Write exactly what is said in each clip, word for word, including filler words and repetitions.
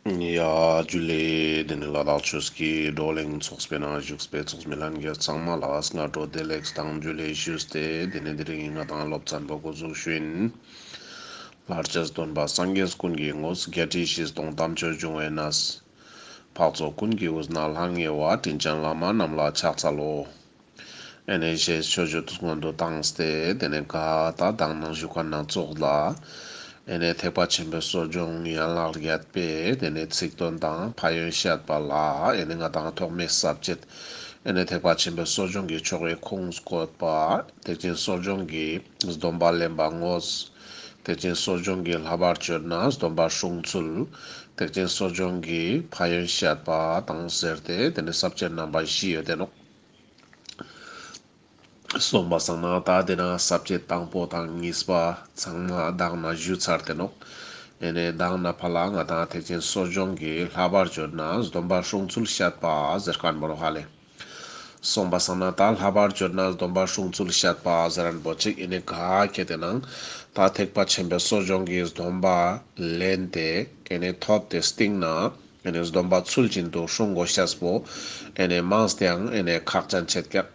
ཡ་ཇུ་ལེ། དེ་ནས་ལ་དྭགས་ཆོས་ཀྱི་བགྲོ་གླེང་ཚོགས་པའི་ནང་བཞུགས་པའི་ཚོགས་མི་ལྷན་རྒྱས་ཚང་མ་ལ་སྔ་དྲོ་བདེ་ལེགས་དང་ཇུ་ལེ་ཞུས་ཏེ། དེ་ནས་དེ་རིང་ང་དང་སློབ་ཚན་པོ་འགོ་འཛུགས་ཞུ་ཡིན། ལྷར་བཅས་སྟོན་པ་སངས་རྒྱས་ཀུན་གྱི་ངོ་བོ། བརྒྱད་ཁྲི་བཞི་སྟོང་དམ་ཆོས་འབྱུང་བའི་གནས། འཕགས་ཚོགས་ཀུན་གྱི་དབུས་ན་ལྷང་ངེ་བ། དྲིན་ཅན་བླ་མ་རྣམས་ལ་ཕྱག་འཚལ་ལོ། ཨེ་ནས་ཞེས་མཆོད་བརྗོད་སྔོན་དུ་བཏང་སྟེ། དེ་ནས་ག་ད་དང་ནང་བཞུགས་མཁན་ནང་ཚོགས་ལ། ཨེ་ནས་ཐེག་པ་ཆེན་པོའི་གསོ་སྦྱོང་ཡན་ལག་བརྒྱད་པའི་དེ་ནས་ཚིག་དོན་དང་ཕན་ཡོན་བཤད་པ་ལ། ཨེ་ནས་ང་དང་ཐོག་མའི་ས་བཅད། ཨེ་ནས་ཐེག་པ་ཆེན་པོའི་གསོ་སྦྱོང་གི་ཆོ་གའི་ཁུངས་བཀོད་པ། ཐེག་ཆེན་གསོ་སྦྱོང་གི་སྡོམ་པ་ལེན་པ་དངོས། ཐེག་ཆེན་གསོ་སྦྱོང་གི་བསླབ་པར་བྱོན་ན་སྡོམ་པ་སྲུང་ཚུལ། ཐེག་ཆེན་གསོ་སྦྱོང་གི་ཕན་ཡོན་བཤད་པ་དང་ཟེར་ཏེ་དེ་ནས་ས་བཅད་རྣམ་པ་བཞི་ཡོད་དེ་ནོག། སོང་པ་སང་ན་ད་དེ་ན་ས་བཅད་དང་པོ་དང་གཉིས་པ་ཚང་མ་དང་ན་ཞུས་ཚར་ཏེ་ནོག། ཨེ་ནས་དང་ན་ཕ་ལ་ང་དང་ཐེག་ཆེན་གསོ་སྦྱོང་གི་བསླབ་པར་བྱོན་ན་སྡོམ་པ་སྲུང་ཚུལ་བཤད་པ་ཟེར་མཁན་པོ་ནོག་ཧ་ལེ། སོང་པ་སང་ན་ད་བསླབ་པར་བྱོན་ན་སྡོམ་པ་སྲུང་ཚུལ་བཤད་པ་ཟེར་མཁན་པོ་ཅིག་ཨེ་ནས་ག་ཁེ་ཏེ་ནང་ད་ཐེག་པ་ཆེན་པོའི་གསོ་སྦྱོང་གི་སྡོམ་པ་ལེན་ཏེ་ཨེ་ནས་ཐོབ་སྟེ་སྟིང་ན། ཨེ་ནས་སྡོམ་པ་ཚུལ་བཞིན་དུ་སྲུང་དགོས་ཤེས་པོ་ཨེ་ནས་མང་སྟེའང་ཨེ་ནས་ཁག་ཅན་ཆེད་ཀྱག།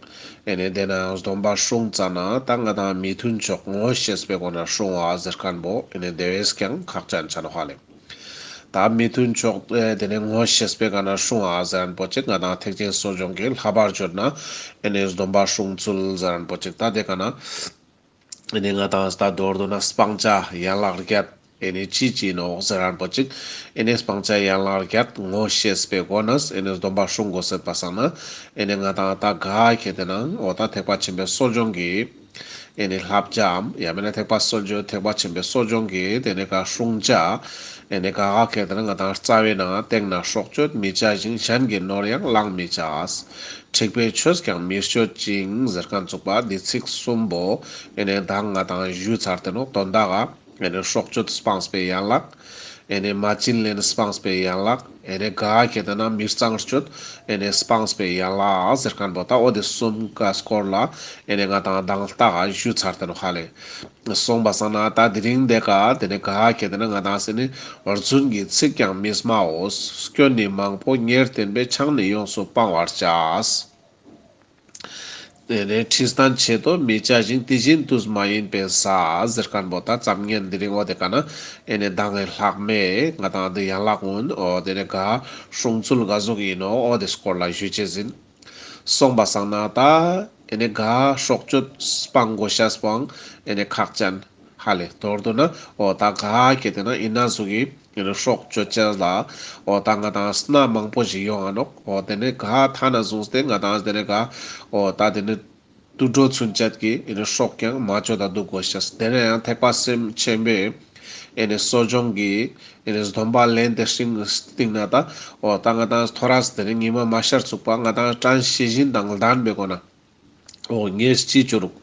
ཨེ་ནས་དེ་ན་ཡང་སྡོམ་པ་སྲུང་ཙ་ན་ད་ང་དང་མི་མཐུན་ཕྱོགས་ངོ་ཤེས་པའི་སྒོ་ནས་སྲུང་བ་ཟེར་མཁན་པོ་ཨེ་ནས་དེ་བས་ཀྱང་ཁག་ཅན་ཆ་ནོག་ཧ་ལེ། ད་མི་མཐུན་ཕྱོགས་ཨེ་དེ་ནས་ངོ་ཤེས་པའི་སྒོ་ནས་སྲུང་བ་ཟེར་མཁན་པོ་ཅིག་ང་དང་ཐེག་ཆེན་གསོ་སྦྱོང་གི་བསླབ་པར་བྱོན་ན་ཨེ་ནས་སྡོམ་པ་སྲུང་ཚུལ་ཟེར་མཁན་པོ་ཅིག་ད་དེ་ག་ན། ཨེ་ནས་ང་དང་ད་མདོར་བསྡུ་ན་སྤང་བྱ་ཡན་ལག་བརྒྱད། ཨེ་ནས་ཅི་ཅི་ནོག་ཟེར་མཁན་པོ་ཅིག། ཨེ་ནས་སྤང་བྱ་ཡན་ལག་བརྒྱད་ངོ་ཤེས་པའི་སྒོ་ནས་ཨེ་ནས་སྡོམ་པ་སྲུང་དགོས་ཟེར་པ་སང་ན། ཨེ་ནས་ང་དང་ད་ག་ཁེ་ཏེ་ནང་འོ་ད་ཐེག་པ་ཆེན་པོའི་གསོ་སྦྱོང་གི་ཨེ་ནས་བསླབ་བྱའམ་ཡང་མིན་ན་ཐེག་པ་གསོ་སྦྱོང་ཐེག་པ་ཆེན་པོའི་གསོ་སྦྱོང་གི་དེ་ནས་ག་སྲུང་བྱ། ཨེ་ནས་ག་ག་ཁེ་ཏེ་ནང་ང་དང་རྩ་བའི་ནང་སྟེང་ན་སྲོག་གཅོད་མི་བྱ་ཞིང་། གཞན་གྱི་ནོར་ཡང་བླང་མི་བྱ། འཁྲིག་པའི་ཆོས་ཀྱང་མི་སྤྱོད་ཅིང་ཟེར་མཁན་ཚུགས་པ་འདི་ཚིག་གསུམ་པོ་ཨེ་ནས་དང་ང་དང་ཞུས་ཚར་ཏེ་ནོག། དོན་དག་ག་ཨེ་ནས་སྲོག་གཅོད་སྤངས་པའི་ཡན་ལག། ཨེ་ནས་མ་བྱིན་ལེན་སྤངས་པའི་ཡན་ལག། ཨེ་ནས་ག་ཁེ་ཏེ་ན་མི་གཙང་སྤྱོད་ཨེ་ནས་སྤངས་པའི་ཡན་ལག་ཟེར་མཁན་པོ་ད་འོ་དེ་གསུམ་ཀ་སྐོར་ལ་ཨེ་ནས་ང་དང་དང་ལྟ་ག་ཞུས་ཚར་ཏེ་ནོག་ཧ་ལེ། སོང་པ་སང་ན་ད་དེ་རིང་དེ་ཀ་དེ་ནས་ག་ཁེ་ཏེ་ན་ང་དང་ཟེར་ནི་རྫུན་གྱི་ཚིག་ཀྱང་མི་སྨྲའོ། སྐྱོན་ནི་མང་པོ་ཉེར་བསྟན་པས། ཆང་ནི་ཡོངས་སུ་སྤང་བར་བྱ། དེ་ནས་ཁྲིས་དང་ཆེ་ཏོག་མི་བྱ་ཞིང་། དེ་བཞིན་དུས་མ་ཡིན་པའི་བཟའ་ཟེར་མཁན་པོ་ད་ཙམ་ངན་དེ་རིང་འོ་དེ་ཀ་ན་ཨེ་ནས་དང་ངི་ལྷག་མེད་ང་དང་དེ་ཡན་ལག་གུན་འོ་དེ་ནས་ག་སྲུང་ཚུལ་ག་ཟུག་ཡིན་ནོག་འོ་དེ་སྐོར་ལ་ཞུ་ཅེས་ཡིན། སོང་པ་སང་ན་ད་ཨེ་ནས་ག་སྲོག་གཅོད་སྤང་དགོས་ཤེས་པོའང་ཨེ་ནས་ཁག་ཅན་ཧ་ལེ། མདོར་བསྡུ་ན་འོ་ད་ག་ཁེ་ཏེ་ན་ཡིན་ན་ཟུག་གི་ཨེ་ནས་སྲོག་གཅོད་ཅེས་ལ་འོ་ད་ང་དང་སྣ་མང་པོ་ཞིག་ཡོང་ང་ནོག། འོ་དེ་ནས་ག་ཐ་ན་བཟུང་སྟེ་ང་དང་དེ་ནས་ག་འོ་ད་དེ་ནས་དུད་འགྲོ་ཚུན་ཆད་ཀྱི་ཨེ་ནས་སྲོག་ཀྱང་མ་གཅོད་ད་འདུག་དགོས་ཤེས། དེ་ནས་ཡང་ཐེག་པ་སེམས་ཆེན་པོའི་ཨེ་ནས་གསོ་སྦྱོང་གི་ཨེ་ནས་སྡོམ་པ་ལེན་ཏེ་སྟིང་ན་ད་འོ་ད་ང་དང་ཐོ་རས་དེ་ནས་ཉི་མ་མ་ཤར་ཚུགས་པ་ང་དང་དྲན་ཤེས་བཞིན་དང་ལྡན་པའི་སྒོ་ན། འོ་ངས་ཅི་བཅོ་རུག།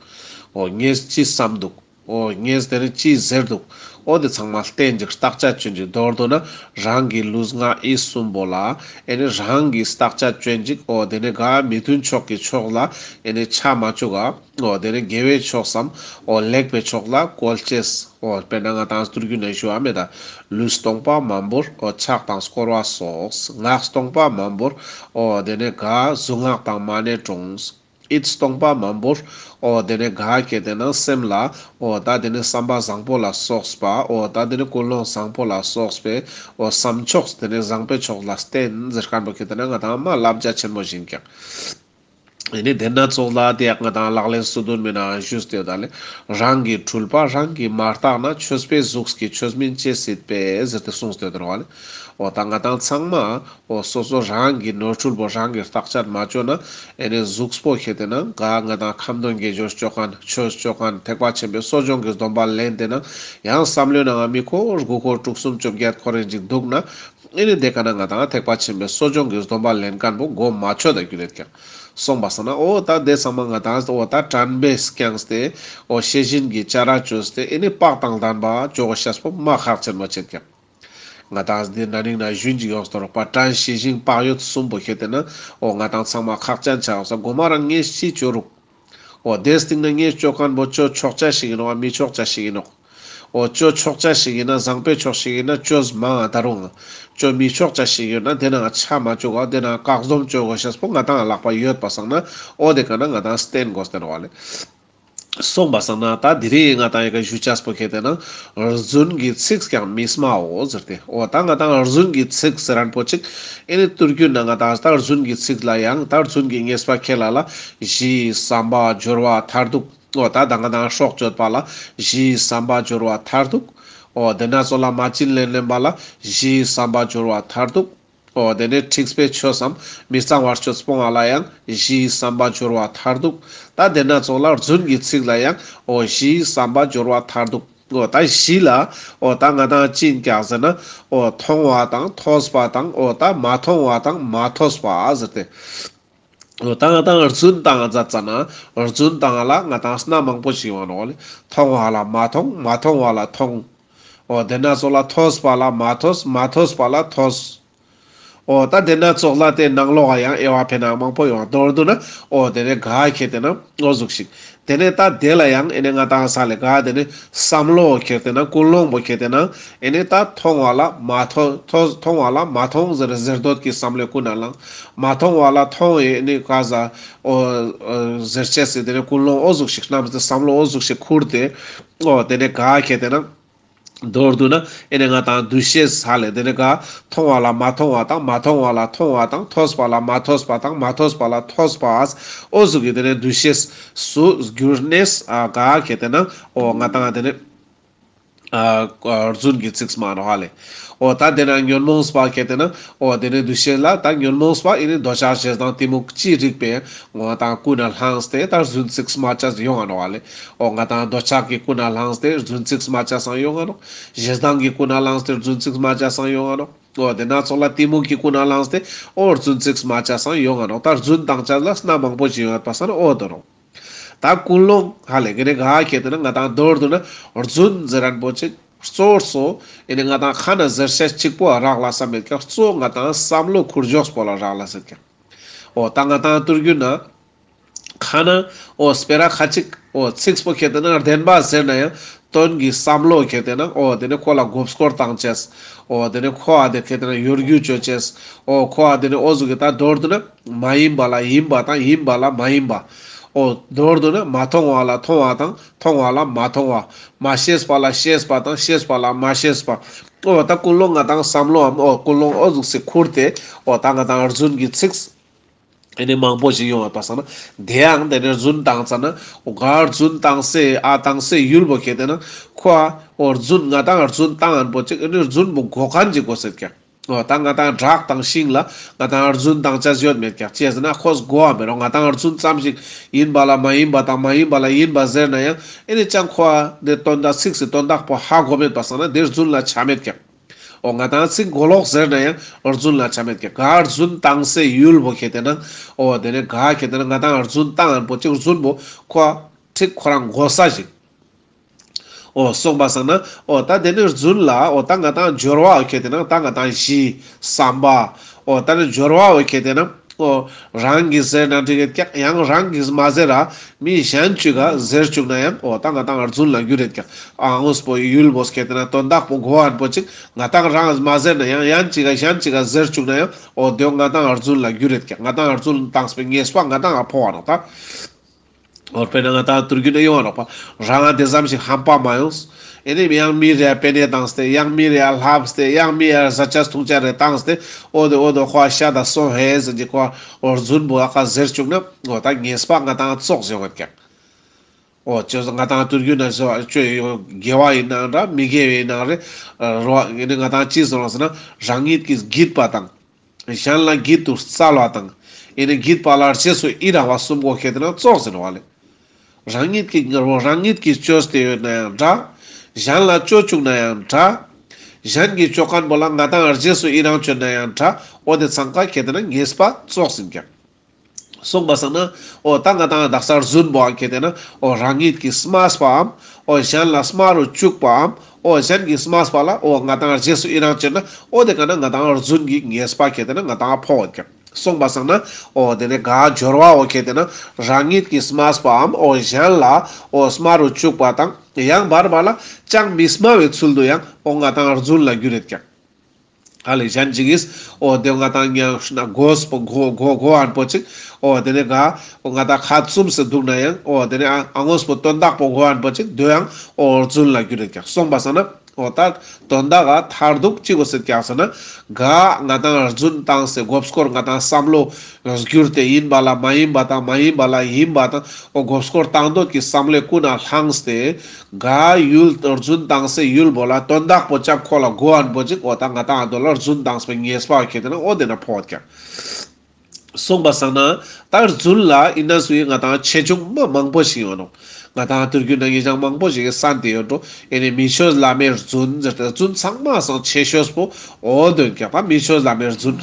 འོ་ངས་ཅི་བསམ་འདུག། འོ་ངས་དེ་ནས་ཅི་ཟེར་འདུག། འོ་དེ་ཚང་མ་བསྟན་ཅིག་བརྟག་དཔྱད་བཅོ་ཅིག། མདོར་བསྡུ་ན་རང་གི་ལུས་ངག་ཡིད་གསུམ་པོ་ལ་ཨེ་ནས་རང་གིས་བརྟག་དཔྱད་བཅོ་ཅིག། འོ་དེ་ནས་ག་མི་མཐུན་ཕྱོགས་ཀྱི་ཕྱོགས་ལ་ཨེ་ནས་ཆ་མ་བཅུག་ག། འོ་དེ་ནས་དགེ་བའི་ཕྱོགས་སམ་འོ་ལེགས་པའི་ཕྱོགས་ལ་བཀོལ་ཅེས། འོ་དཔེར་ན་ང་དང་སྟོད་རྒྱུད་ན་ཞུ་བ་མེད་ད། ལུས་སྟོང་པ་མ་བོར་འོ་ཕྱག་དང་བསྐོར་བ་སོགས། ངག་སྟོང་པ་མ་བོར་འོ་དེ་ནས་ག་གཟུངས་སྔགས་དང་མ་ཎི་དྲོངས། ཡིད་སྟོང་པ་མ་བོར་འོ་དེ་ནས་ག་ཁེ་ཏེ་ན་སེམས་ལ་འོ་ད་དེ་ནས་བསམ་པ་བཟང་པོ་ལ་སོགས་པ་འོ་ད་དེ་ནས་ཀུན་སློང་བཟང་པོ་ལ་སོགས་པའི་འོ་བསམ་ཕྱོགས་དེ་ནས་བཟང་པོའི་ཕྱོགས་ལ་བསྟེན་ཟེར་མཁན་པོ་ཁེ་ཏེ་ན་ང་དང་མ་བསླབ་བྱ་ཆེན་མོ་ཞིག་ཀྱང་། ཨེ་ནས་དེ་ན་ཚོགས་ལ་དེ་ཡག་ང་དང་ལག་ལེན་སོ་བདུན་མའི་ནང་ཞུས་ཏེ་ཡོད་ད་ལེ། རང་གི་འཁྲུལ་པ་རང་གིས་མ་བརྟགས་ན། ཆོས་པའི་གཟུགས་ཀྱིས་ཆོས་མིན་ཅི་སྲིད་པས་ཟེར་ཏེ་གསུངས་ཏེ་ཡོད་ད་ལེ། འོ་ད་ང་དང་ཚང་མ་འོ་སོ་སོ་རང་གི་ནོར་འཁྲུལ་པོ་རང་གིས་བརྟག་དཔྱད་མ་བཅོས་ན་ཨེ་ནས་གཟུགས་པོ་ཁེ་ཏེ་ན་ག་ང་དང་ཁ་འདོན་དགེ་སྦྱོར་བཅོ་མཁན་ཆོས་བཅོ་མཁན་ཐེག་པ་ཆེན་པོའི་གསོ་སྦྱོང་གི་སྡོམ་པ་ལེན་ཏེ་ན་ཡང་བསམ་བློའི་ནང་ང་མི་འཁོར་དགུ་འཁོར་དྲུག་གསུམ་བཅོ་བརྒྱད་འཁོར་རིན་ཅིག་འདུག་ན་ཨེ་ནས་དེ་ཀ་ན་ང་དང་ཐེག་པ་ཆེན་པོའི་གསོ་སྦྱོང་གི་སྡོམ་པ་ལེན་མཁན་པོ་གོ་མ་ཆོད་ད་རྒྱུ་རེད་ཀྱང་། སོང་པ་སང་ན་འོ་ད་དེ་ཚང་མ་ང་དང་འོ་ད་དྲན་པས་བསྐྱངས་ཏེ་འོ་ཤེས་བཞིན་གྱི་བྱ་ར་བཅོས་ཏེ་ཨེ་ནས་བག་དང་ལྡན་པ་བཅོ་དགོས་ཤེས་པོ་མ་ཁག་ཆེན་མོ་ཆེད་ཀྱང་། ང་དང་འདི་ན་ནིང་ན་ཞུན་ཅིག་ཡོངས་ཏོ་རོགས་པ་དྲན་ཤེས་བཞིན་བག་ཡོད་གསུམ་པོ་ཁེ་ཏེ་ན་འོ་ང་དང་ཚང་མ་ཁག་ཅན་ཆ་ཡོང་ས་གོ་མ་རང་ངས་ཅི་བཅོ་རུག། འོ་དེ་སྟིང་ན་ངས་བཅོ་མཁན་པོ་བཅོ་ཆོག་ཆ་ཞིག་ཡིན་ནོག་མི་ཆོག་ཆ་ཞིག་ཡིན་ནོག། འོ་ཅོ་ཆོག་ཅེས་ཤིག་ཡིན་ན་བཟང་པོའི་ཕྱོགས་ཤིག་ཡིན་ན་ཅོ་མང་ང་ད་རུང་ཅོ་མི་ཆོག་ཅེས་ཤིག་ཡོད་ན་དེ་ནང་ཆ་མ་བཅུག་ག་དེ་ནང་བཀག་སྡོམ་ཅོ་དགོས་ཤེས་པོ་ང་ཏང་ལག་པ་ཡོད་པ་སང་ན་འོ་དེ་ཀ་ན་ང་ཏང་བསྟེན་དགོས་བསྟེན་བ་ལེ། སོང་པ་སང་ན་ད་དེ་རིང་ང་ཏང་ཡི་ག་ཞུ་ཅེས་པོ་ཁེ་ཏེ་ན་རྫུན་གྱི་ཚིག་ཀྱང་མི་སྨྲའོ་ཟེར་ཏེ། འོ་ད་ང་ཏང་རྫུན་གྱི་ཚིག་ཟེར་མཁན་པོ་ཅིག་ཨེ་ནི་ཏུར་རྒྱུན་ན་ང་ཏང་ད་རྫུན་གྱི་ཚིག་ལ་ཡང་ད་རྫུན་གྱི་ཉེས་པ་ཁེ་ལ་ལ་གཞི་བསམ་པ་སྦྱོར་བ་མཐར་ཐུག་འོ་ད་ད་ང་ཏང་སྲོག་གཅོད་པ་ལ་གཞི་བསམ་པ་སྦྱོར་བ་མཐར་ཐུག་འོ་དེ་ན་ཚོགས་ལ་མ་བྱིན་ལེན་ལེན་པ་ལ་གཞི་བསམ་པ་སྦྱོར་བ་མཐར་ཐུག་འོ་དེ་ནས་འཁྲིག་པའི་ཆོས་སམ་མི་གཙང་བ་ཆོས་སྤོང་བ་ལ་ཡང་གཞི་བསམ་པ་སྦྱོར་བ་མཐར་ཐུག་ད་དེ་ན་ཚོགས་ལ་རྫུན་གྱི་ཚིག་ལ་ཡང་འོ་གཞི་བསམ་པ་སྦྱོར་བ་མཐར་ཐུག་འོ་ད་གཞི་ལ་འོ་ད་ང་ཏང་ཅི་ཡིན་ཀྱག་ཟེར་ན་འོ་མཐོང་བ་དང་ཐོས་པ་དང་འོ་ད་མ་མཐོང་བ་དང་མ་ཐོས་པ་ཟེར་ཏེ། འོ་ད་ང་ཏང་རྫུན་བཏང་ཙ་ཙ་ན་རྫུན་བཏང་ལ་ང་ཏང་སྣ་མང་པོ་ཞིག་ཡོང་ནོག་ལེ། མཐོང་བ་ལ་མ་མཐོང་མ་མཐོང་བ་ལ་མཐོང་། འོ་དེ་ན་ཚོགས་ལ་ཐོས་པ་ལ་མ་ཐོས་མ་ཐོས་པ་ལ་ཐོས། འོ་ད་དེ་ན་ཚོགས་ལ་དེ་ནང་ལོགས་ཡང་དབྱེ་བ་ཕེ་ན་མང་པོ་ཡོང་མདོར་བསྡུ་ན་འོ་དེ་ནས་ག་ཁེ་ཏེ་ན་འོ་ཟུག་ཞིག་དེ་ནས་ད་དེ་ལ་ཡང་ཨེ་ནས་ང་ཏང་ས་ལེ་ག་དེ་ནས་བསམ་བློ་ཁེ་ཏེ་ན་ཀུན་སློང་པོ་ཁེ་ཏེ་ན་ཨེ་ནས་ད་མཐོང་བ་ལ་མ་མཐོང་མཐོང་མཐོང་བ་ལ་མ་མཐོང་ཟེར་ཟེར་འདོད་ཀྱི་བསམ་བློའི་ཀུན་ནས་བསླངས། མ་མཐོང་བ་ལ་མཐོང་ཨེ་ནས་ག་ཟ་འོ་ཟེར་ཅེས་སི་དེ་ནས་ཀུན་སློང་འོ་ཟུག་ཞིག་བསྣམས་ཏེ་བསམ་བློ་འོ་ཟུག་ཞིག་ཁུར་ཏེ་འོ་དེ་ནས་ག་ཁེ་ཏེ་ན། མདོར་བསྡུ་ན་ཨེ་ནས་ང་ཏང་འདུ་ཤེས་ཧ་ལེ་དེ་ནས་ག་མཐོང་བ་ལ་མ་མཐོང་བ་དང་མ་མཐོང་བ་ལ་མཐོང་བ་དང་ཐོས་པ་ལ་མ་ཐོས་པ་དང་མ་ཐོས་པ་ལ་ཐོས་པ་འོ་ཟུག་གི་དེ་ནས་འདུ་ཤེས་སུ་འགྱུར་ནས་ཨ་ག་ཁེ་ཏེ་ན་འོ་ང་ཏང་དེ་ནས་ཨ་རྫུན་གྱི་ཚིག་སྨྲ་ནོག་ཧ་ལེ། འོ་ད་དེ་ན་ཉོན་མོངས་པ་ཁེ་ཏེ་ན་འོ་དེ་ནས་འདུ་ཤེས་ལ་ད་ཉོན་མོངས་པ་ཨེ་ནས་འདོད་ཆགས་ཞེ་སྡང་གཏི་མུག་ཅི་རིགས་པའི་ང་ཏང་ཀུན་ནས་བསླངས་ཏེ་ད་རྫུན་ཚིག་སྨྲ་ཅེས་ཡོང་ང་ནོག་ཧ་ལེ། འོ་ང་ཏང་འདོད་ཆགས་ཀྱི་ཀུན་ནས་བསླངས་ཏེ་རྫུན་ཚིག་སྨྲ་ཅེས་སང་ཡོང་ང་ནོག་ཞེ་སྡང་གི་ཀུན་ནས་བསླངས་ཏེ་རྫུན་ཚིག་སྨྲ་ཅེས་སང་ཡོང་ང་ནོག་འོ་དེ་ན་ཚོགས་ལ་གཏི་མུག་གི་ཀུན་ནས་བསླངས་ཏེ་འོ་རྫུན་ཚིག་སྨྲ་ཅེས་སང་ཡོང་ང་ནོག་ད་རྫུན་བཏང་ཅེས་ལ་སྣ་མང་པོ་ཞིག་ཡོད་པ་སང་ན་འོ་དོ་ནོག་ད་ཀུན་སློང་ཧ་ལེ་ག་ནས་ག་ཁེ་ཏེ་ན་ང་ཏང་མདོར་བསྡུ་ན་རྫུན་ཟེར་མཁན་པོ་ཅིག་གཙོ་བོ་ཨེ་ནས་ང་ཏང་ཁ་ན་ཟེར་ཤེས་གཅིག་པོ་རག་ལས་མེད་ཀྱག་གཙོ་བོ་ང་ཏང་བསམ་བློ་ཁུར་འཇོག་པོ་ལ་རག་ལས་ཡོད་ཀྱག་འོ་ད་ང་ཏང་ཏུར་རྒྱུན་ན་ཁ་ན་འོ་སྤེ་ར་ཁ་ཅིག་འོ་ཚིག་པོ་ཁེ་ཏེ་ན་བདེན་པ་ཟེར་ན་ཡང་དོན་གྱི་བསམ་བློ་ཁེ་ཏེ་ན་འོ་དེ་ནས་ཁོ་ལ་མགོ་སྐོར་བཏང་ཅེས། འོ་དེ་ནས་ཁོ་ཨ་དེ་ཁེ་ཏེ་ན་གཡོ་སྒྱུ་ཅོ་ཅེས། འོ་ཁོ་ཨ་དེ་ནས་འོ་ཟུག་གི་ད་མདོར་བསྡུ་ན་མ་ཡིན་པ་ལ་ཡིན་པ་དང་ཡིན་པ་ལ་མ་ཡིན་པ། འོ་མདོར་བསྡུ་ན་མ་མཐོང་བ་ལ་མཐོང་བ་དང་མཐོང་བ་ལ་མ་མཐོང་བ། མ་ཤེས་པ་ལ་ཤེས་པ་དང་ཤེས་པ་ལ་མ་ཤེས་པ། འོ་ད་ཀུན་སློང་ང་ཏང་བསམ་བློའམ་འོ་ཀུན་སློང་འོ་ཟུག་སེ་ཁུར་ཏེ་འོ་ད་ང་ཏང་རྫུན་གྱི་ཚིག་ཨེ་ནས་མང་པོ་ཞིག་ཡོང་བ་པ་སང་ན་དེ་ཡང་དེ་ནས་རྫུན་བཏང་ཙ་ན་འོ་ག་རྫུན་བཏང་སའི་ཨ་བཏང་སའི་ཡུལ་པོ་ཁེ་ཏེ་ན་ཁོ་འོ་རྫུན་ང་ཏང་རྫུན་བཏང་མཁན་པོ་ཅིག་ཨེ་ནས་རྫུན་པོ་གོ་མཁན་ཅིག་དགོས་ཟེར་ཀྱག་འོ་ད་ང་ཏང་བྲག་དང་ཤིང་ལ་ང་ཏང་རྫུན་བཏང་ཅེས་ཡོད་མེད་ཀྱག་ཅི་ཟེར་ན་ཁོས་གོ་བ་མེད་རོག་ང་ཏང་རྫུན་ཙམ་ཞིག་ཡིན་པ་ལ་མ་ཡིན་པ་དང་མ་ཡིན་པ་ལ་ཡིན་པ་ཟེར་ན་ཡང་ཨེ་ནས་ཅང་ཁོ་ཨ་དེ་དོན་དག་ཚིག་སི་དོན་དག་པོ་ཧ་གོ་མེད་པ་སང་ན་དེ་རྫུན་ལ་ཆ་མེད་ཀྱག་འོ་ང་ཏང་ཚིག་གོ་ལོག་ཟེར་ན་ཡང་རྫུན་ལ་ཆ་མེད་ཀྱག་ག་རྫུན་བཏང་སའི་ཡུལ་པོ་ཁེ་ཏེ་ན་འོ་དེ་ནས་ག་ཁེ་ཏེ་ན་ང་ཏང་རྫུན་བཏང་མཁན་པོ་ཅིག་རྫུན་པོ་ཁོ་ཨ་ཁྲིག་ཁོ་རང་གོ་ས་ཞིག་འོ་སོང་པ་སང་ན་འོ་ད་དེ་ནས་རྫུན་ལ་འོ་ད་ང་ཏང་སྦྱོར་བ་འོ་ཁེ་ཏེ་ན་ད་ང་ཏང་གཞི་བསམ་པ་འོ་ད་ནི་སྦྱོར་བ་འོ་ཁེ་ཏེ་ན་འོ་རང་གིས་ཟེར་ན་འགྲིག་གི་ཀྱག་ཡང་རང་གིས་མ་ཟེར་ར་མི་གཞན་ཅིག་ག་ཟེར་བཅུག་ན་ཡང་འོ་ད་ང་ཏང་རྫུན་ལ་འགྱུར་རེད་ཀྱག་ཨ་ངོས་པོ་ཡུལ་པོ་ཁེ་ཏེ་ན་དོན་དག་པོ་གོ་མཁན་པོ་ཅིག་ང་ཏང་རང་མ་ཟེར་ན་ཡང་ཡང་ཅིག་ག་གཞན་ཅིག་ག་ཟེར་བཅུག་ན་ཡང་འོ་དེ་ང་ཏང་རྫུན་ལ་འགྱུར་རེད་ཀྱག་ང་ཏང་རྫུན་བཏང་སའི་ཉེས་པ་ང་ཏང་ང་ཕོག་པ་ནོག་ད། འོ་དཔེར་ན་ང་ཏང་ཏུར་རྒྱུན་ན་ཡོང་བ་ནོག་པ། རང་ང་དེ་ཙམ་ཞིག་ཧམ་པ་མ་ཡོངས། ཨེ་ནི་ཡང་མི་རེ་པེ་ནེ་བཏང་སྟེ་ཡང་མི་རེ་ལྷབས་ཏེ་ཡང་མི་རེ་ཟ་ཆ་འཐུང་ཆ་རེ་བཏང་སྟེ་འོ་དེ་འོ་དེ་ཁོ་ཤ་དང་སོང་ཧེ་ཟེར་གྱི་ཁོ་འོ་རྫུན་པོ་ཨ་ཁ་ཟེར་བཅུག་ན་འོ་ད་ཉེས་པ་ང་ཏང་ཙོགས་ཡོང་བ་ཀྱག་འོ་ཅོ་ང་ཏང་ཏུར་རྒྱུན་ན་ཟེར་བ་ཅོ་ཡོད་དགེ་བ་ཡིན་ནའང་འདྲ་མི་དགེ་བ་ཡིན་ནའང་རེ་རོ་ཨེ་ནི་ང་ཏང་ཅི་ཟེར་བ་ཟེར་ན་རང་ཉིད་ཀྱིས་བགྱིས་པ་དང་། གཞན་ལ་བགྱིད་དུ་སྩལ་བ་དང་། ཨེ་ནི་བགྱིད་པ་ལ་རྗེས་སུ་ཡི་རང་བ་གསུམ་པོ་ཁེ་ཏེ་ན་ཙོགས་ཟེར་བ་ལེ། རང་ཉིད་ཀྱིས་རང་ཉིད་ཀྱིས་བཅོས་ཏེ་ཡོད་ན་ཡང་འདྲ། གཞན་ལ་བཅོ་བཅུག་ན་ཡང་འདྲ། གཞན་གྱིས་བཅོ་མཁན་པོ་ལ་ང་ཏང་རྗེས་སུ་ཡི་རང་བཅོས་ན་ཡང་འདྲ། འོ་དེ་ཚང་ཀ་ཁེ་ཏེ་ན་ཉེས་པ་ཙོགས་ཡིན་ཀྱག་སོང་པ་སང་ན་འོ་ད་ང་ཏང་དག་ས་རྫུན་པོའང་ཁེ་ཏེ་ན་འོ་རང་ཉིད་ཀྱིས་སྨྲས་པའམ་འོ་གཞན་ལ་སྨྲ་རུ་བཅུག་པའམ་འོ་གཞན་གྱིས་སྨྲས་པ་ལ་འོ་ང་ཏང་རྗེས་སུ་ཡི་རང་བཅོས་ན་འོ་དེ་ཀ་ན་ང་ཏང་རྫུན་གྱི་ཉེས་པ་ཁེ་ཏེ་ན་ང་ཏང་ཕོག་ཡོད་ཀྱག་སོང་པ་སང་ན་འོ་དེ་ནས་ག་སྦྱོར་བ་འོ་ཁེ་ཏེ་ན་རང་ཉིད་ཀྱིས་སྨྲས་པའམ་འོ་གཞན་ལ་འོ་སྨྲ་རུ་བཅུག་པ་དང་ཡང་བར་བར་ལ་ཅང་མི་སྨྲ་བའི་ཚུལ་དུ་ཡང་འོ་ང་ཏང་རྫུན་ལ་འགྱུར་རེད་ཀྱང་། ཧ་ལེ་གཞན་ཅིག་གིས་འོ་དེ་ང་ཏང་ཉང་ཤུ་ན་གོས་པོ་གོ་གོ་གོ་ཨན་པོ་ཅིག་འོ་དེ་ནས་ག་འོ་ང་ཏང་ཁ་བཙུམས་སེ་འདུག་ན་ཡང་འོ་དེ་ནས་ཨ་ཨ་ངོས་པོ་དོན་དག་པོ་གོ་ཨན་པོ་ཅིག་དེ་ཡང་འོ་རྫུན་ལ་འགྱུར་རེད་ཀྱང་། སོང་པ་སང་ན་འོ་ད་དོན་དག་ག་མཐར་ཐུག་ཅི་གོ་སེད་ཀྱག་ཟེར་ན། ག་ང་ཏང་རྫུན་བཏང་སེ་མགོ་སྐོར་ང་ཏང་བསམ་བློ་བསྒྱུར་ཏེ་ཡིན་པ་ལ་མ་ཡིན་པ་དང་མ་ཡིན་པ་ལ་ཡིན་པ་དང་འོ་མགོ་སྐོར་བཏང་འདོད་ཀྱི་བསམ་བློའི་ཀུན་ནས་བསླངས་ཏེ་ག་ཡུལ་རྫུན་བཏང་སེ་ཡུལ་པོ་ལ་དོན་དག་པོ་ཅག་ཁོ་ལ་གོ་ཨན་པོ་ཅིག་འོ་ད་ང་ཏང་ཨ་དོ་ལ་རྫུན་བཏང་སེ་ཉེས་པ་ཁེ་ཏེ་ན་འོ་དེ་ན་ཕོག་ཀྱག། སོང་པ་སང་ན་ད་རྫུན་ལ་ཨིན་ན་སུའི་ང་ཏང་ཆེ་ཆུང་མ་མང་པོ་ཞིག་ཡོད་ནོག། ང་ཏང་དུས་རྒྱུན་ན་ངེད་ཅག་མང་པོ་ཞིག་གི་སན་ཏེ་ཡོད་འགྲོ། ཨེ་ནི་མི་ཆོས་བླ་མའི་རྫུན་ཟེར་ཏེ་རྫུན་ཚང་མ་སང་ཆེ་ཤོས་པོ་འོ་དོན་ཀྱག་པ་མི་ཆོས་བླ་མའི་རྫུན།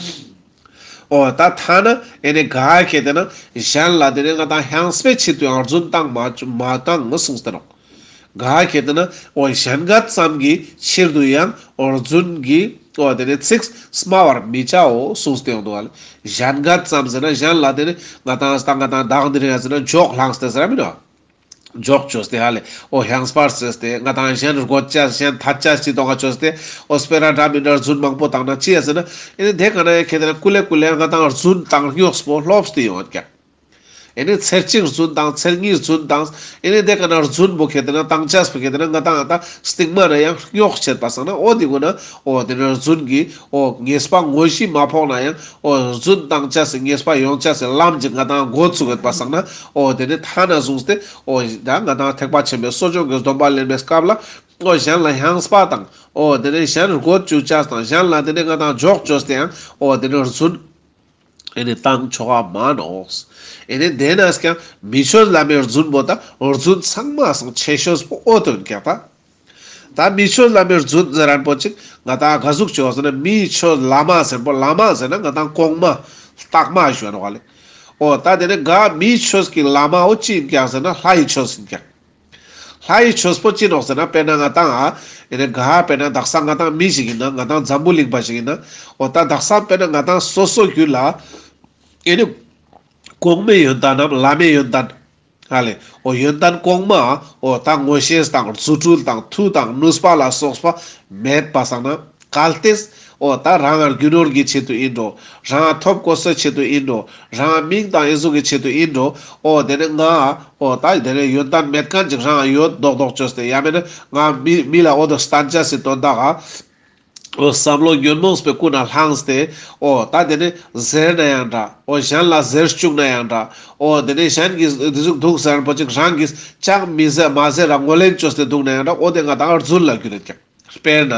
འོ་ད་ཐ་ན་ཨེ་ནི་ག་ཁེ་ཏེ་ན་གཞན་ལ་དེ་ནས་ང་ཏང་ཧང་སྤེ་ཆེད་དུ་ཡང་རྫུན་བཏང་མ་མ་བཏང་ངོ་གསུངས་ཏེ་ནོག། ག་ཁེ་ཏེ་ན་འོ་གཞན་ག་ཙམ་གྱི་ཕྱིར་དུ་ཡང་འོ་རྫུན་གྱི་འོ་དེ་ནས་ཚིག་སྨྲ་བར་མི་བྱའོ་གསུངས་ཏེ་ཡོང་འདུག་ག་ལེ། གཞན་ག་ཙམ་ཟེར་ན་གཞན་ལ་དེ་ནས་ང་ཏང་ང་ཏང་བདག་འདི་རེད་ཟེར་ན་འཇོག་ལངས་ཏེ་ཟེར་མི་འདུག། འཇོག་བཅོས་ཏེ་ཧ་ལེ་འོ་ཧང་སྤར་བཅོས་ཏེ་ང་ཏང་གཞན་རྒོད་ཅས་གཞན་ཐད་ཅས་ཅི་གཏོང་བཅོས་ཏེ་འོ་སྤེ་ར་འདྲ་མི་འདྲ་རྫུན་མང་པོ་བཏང་ན་ཅི་ཡ་ཟེར་ན། ཨེ་ནི་དེ་ག་ན་ཡ་ཁེ་ཏེ་ན་ཀུ་ལེ་ཀུ་ལེ་ང་ཏང་རྫུན་བཏང་རྙོགས་པོ་ལྷོབས་ཏེ་ཡོང་ཀྱག། ཨེ་ནི་ཚར་གཅིག་རྫུན་དང་ཚར་གཉིས་རྫུན་དང་ཨེ་ནི་དེ་ག་ན་རྫུན་པོ་ཁེ་ཏེ་ན་བཏང་ཅས་པོ་ཁེ་ཏེ་ན་ང་ཏང་ད་སྟིང་མ་ན་ཡང་རྙོག་བྱེད་པ་སང་ན་འོ་དེ་གུན་ན་འོ་དེ་ནས་རྫུན་གྱི་འོ་ཉེས་པ་དངོས་གཞི་མ་ཕོག་ན་ཡང་འོ་རྫུན་བཏང་ཅས་སི་ཉེས་པ་ཡོང་ཅས་སི་ལམ་ཅིག་ང་ཏང་འགོ་ཚུགས་ཡོད་པ་སང་ན་འོ་དེ་ནས་ཐ་ན་བཟུང་སྟེ་འོ་ད་ང་ཏང་ཐེག་པ་ཆེན་པོའི་གསོ་སྦྱོང་གི་སྡོམ་པ་ལེན་པའི་སྐབས་ལ་འོ་གཞན་ལ་ཧང་སྤ་དང་འོ་དེ་ནས་གཞན་རྒོད་བཅུག་ཅས་དང་གཞན་ལ་དེ་ནས་ང་ཏང་འཇོག་བཅོས་ཏེ་ཡང་འོ་དེ་ནས་རྫུན། ཨེ་ནི་བཏང་ཆོག་ག་མ་ནོག། ཨེ་ནི་དེ་ནས་ཀྱང་མི་ཆོས་བླ་མའི་རྫུན་པོ་ད་རྫུན་ཚང་མ་སང་ཆེ་ཤོས་པོ་འོ་དོན་ཀྱག་ད། ད་མི་ཆོས་བླ་མའི་རྫུན་ཟེར་རན་པོ་ཅིག་ང་ཏང་ག་ཟུག་ཅོ་ཟེར་ན་མི་ཆོས་བླ་མ་ཟེར་པོ་བླ་མ་ཟེར་ན་ང་ཏང་གོང་མ་ལྟག་མ་ཞུ་ནོག་ལེ། འོ་ད་དེ་ནི་ག་མི་ཆོས་ཀྱི་བླ་མ་འོ་ཅི་ཡིན་ཀྱག་ཟེར་ན་ལྷ་ཡི་ཆོས་ཡིན་ཀྱག། ལྷ་ཡི་ཆོས་པོ་ཅི་ནོག་ཟེར་ན་དཔེར་ན་ང་ཏང་ཨ་ཨེ་ནི་ག་དཔེར་ན་དག་ས་ང་ཏང་མི་ཞིག་ཡིན་ན་ང་ཏང་འཛམ་བུ་གླིང་པ་ཞིག་ཡིན་ན་འོ་ད་དག་ས་དཔེར་ན་ང་ཏང་སོ་སོ་རྒྱུད་ལ་ཨེ་ནི་གོང་མའི་ཡོན་ཏན་ནམ་བླ་མའི་ཡོན་ཏན་ཧ་ལེ་འོ་ཡོན་ཏན་གོང་མ་འོ་ད་མངོན་ཤེས་དང་རྫུ་འཕྲུལ་དང་མཐུ་དང་ནུས་པ་ལ་སོགས་པ་མེད་པ་སང་ན། གལ་ཏེ། འོ་ད་རང་ང་རྒྱུ་ནོར་གྱི་ཆེད་དུ་ཡིན་འགྲོ། རང་ང་ཐོབ་གོ་སའི་ཆེད་དུ་ཡིན་འགྲོ། རང་ང་མིང་དང་ཨེ་ཟུག་གི་ཆེད་དུ་ཡིན་འགྲོ། འོ་དེ་ནས་ང་འོ་ད་དེ་ནས་ཡོན་ཏན་མེད་མཁན་ཅིག་རང་ང་ཡོད་མདོག་མདོག་བཅོས་ཏེ་ཡང་མེད་ན་ང་མི་མི་ལ་འོ་དོ་སྟན་ཅས་སི་དོན་དག་ག་འོ་བསམ་བློ་ཉོན་མོངས་པའི་ཀུན་ནས་བསླངས་ཏེ་འོ་ད་དེ་ནས་ཟེར་ན་ཡང་འདྲ། འོ་གཞན་ལ་ཟེར་བཅུག་ན་ཡང་འདྲ། འོ་དེ་ནས་གཞན་གྱིས་འདི་ཟུག་འདུག་ཟེར་པོ་ཅིག་རང་གིས་ཅང་མི་ཟེར་མ་ཟེར་ར་ངོས་ལེན་བཅོས་ཏེ་འདུག་ན་ཡང་འདྲ། འོ་དེ་ང་ཏང་རྫུན་ལ་འགྱུར་ཡོད་ཀྱག། དཔེར་ན།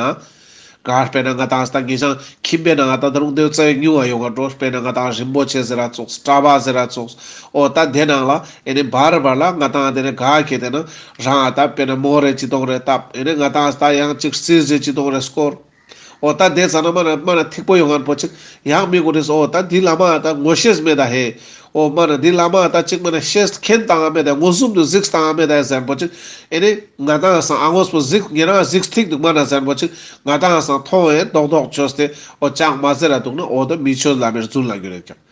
ག་དཔེར་ན་ང་ཏང་ད་ངེད་ཅག་ཁྱིམ་པའི་ནང་ང་ད་ད་རུང་དེ་རྩ་བའི་ཉུང་བ་ཡོང་བ་འགྲོ། དཔེར་ན་ང་ཏང་རིན་པོ་ཆེ་ཟེར་ར་ཙོགས་གྲྭ་པ་ཟེར་ར་ཙོགས། འོ་ད་དེ་ནང་ལ་ཨེ་ནི་བར་བར་ལ་ང་ཏང་དེ་ནས་ག་ཁེ་དེ་ན་རང་ཨ་ད་དཔེར་ན་མོ་རེ་ཅི་གཏོང་རེ་བཏབ། ཨེ་ནི་ང་ཏང་ད་ཡང་ཅིག་རྩིས་རེ་ཅི་གཏོང་རེ་སྐོར། འོ་ད་དེ་ཙ་ན་མ་ན་མ་ན་ཐིག་པོ་ཡོང་ངན་པོ་ཅིག་ཡང་མི་གུན་ནིས་འོ་ད་འདི་བླ་མ་ད་ངོ་ཤེས་མེད་ད་ཧེ། འོ་མ་ན་འདི་བླ་མ་ད་ཅིག་མ་ན་ཤེས་མཁན་བཏང་ང་མེད་ད་མངོན་སུམ་དུ་གཟིགས་བཏང་ང་མེད་ད་ཟེར་པོ་ཅིག་ཨེ་ནི་ང་ཏང་སང་ཨ་ངོས་པོ་གཟིགས་ཉེ་རང་གཟིགས་ཐིག་འདུག་མ་ན་ཟེར་པོ་ཅིག་ང་ཏང་སང་མཐོང་ཨེ་མདོག་མདོག་བཅོས་ཏེ་འོ་ཅང་མ་ཟེར་ར་འདུག་ན་འོ་ད་མི་ཆོས་བླ་མའི་རྫུན་ལ་འགྱུར་ཡོད་ཀྱག།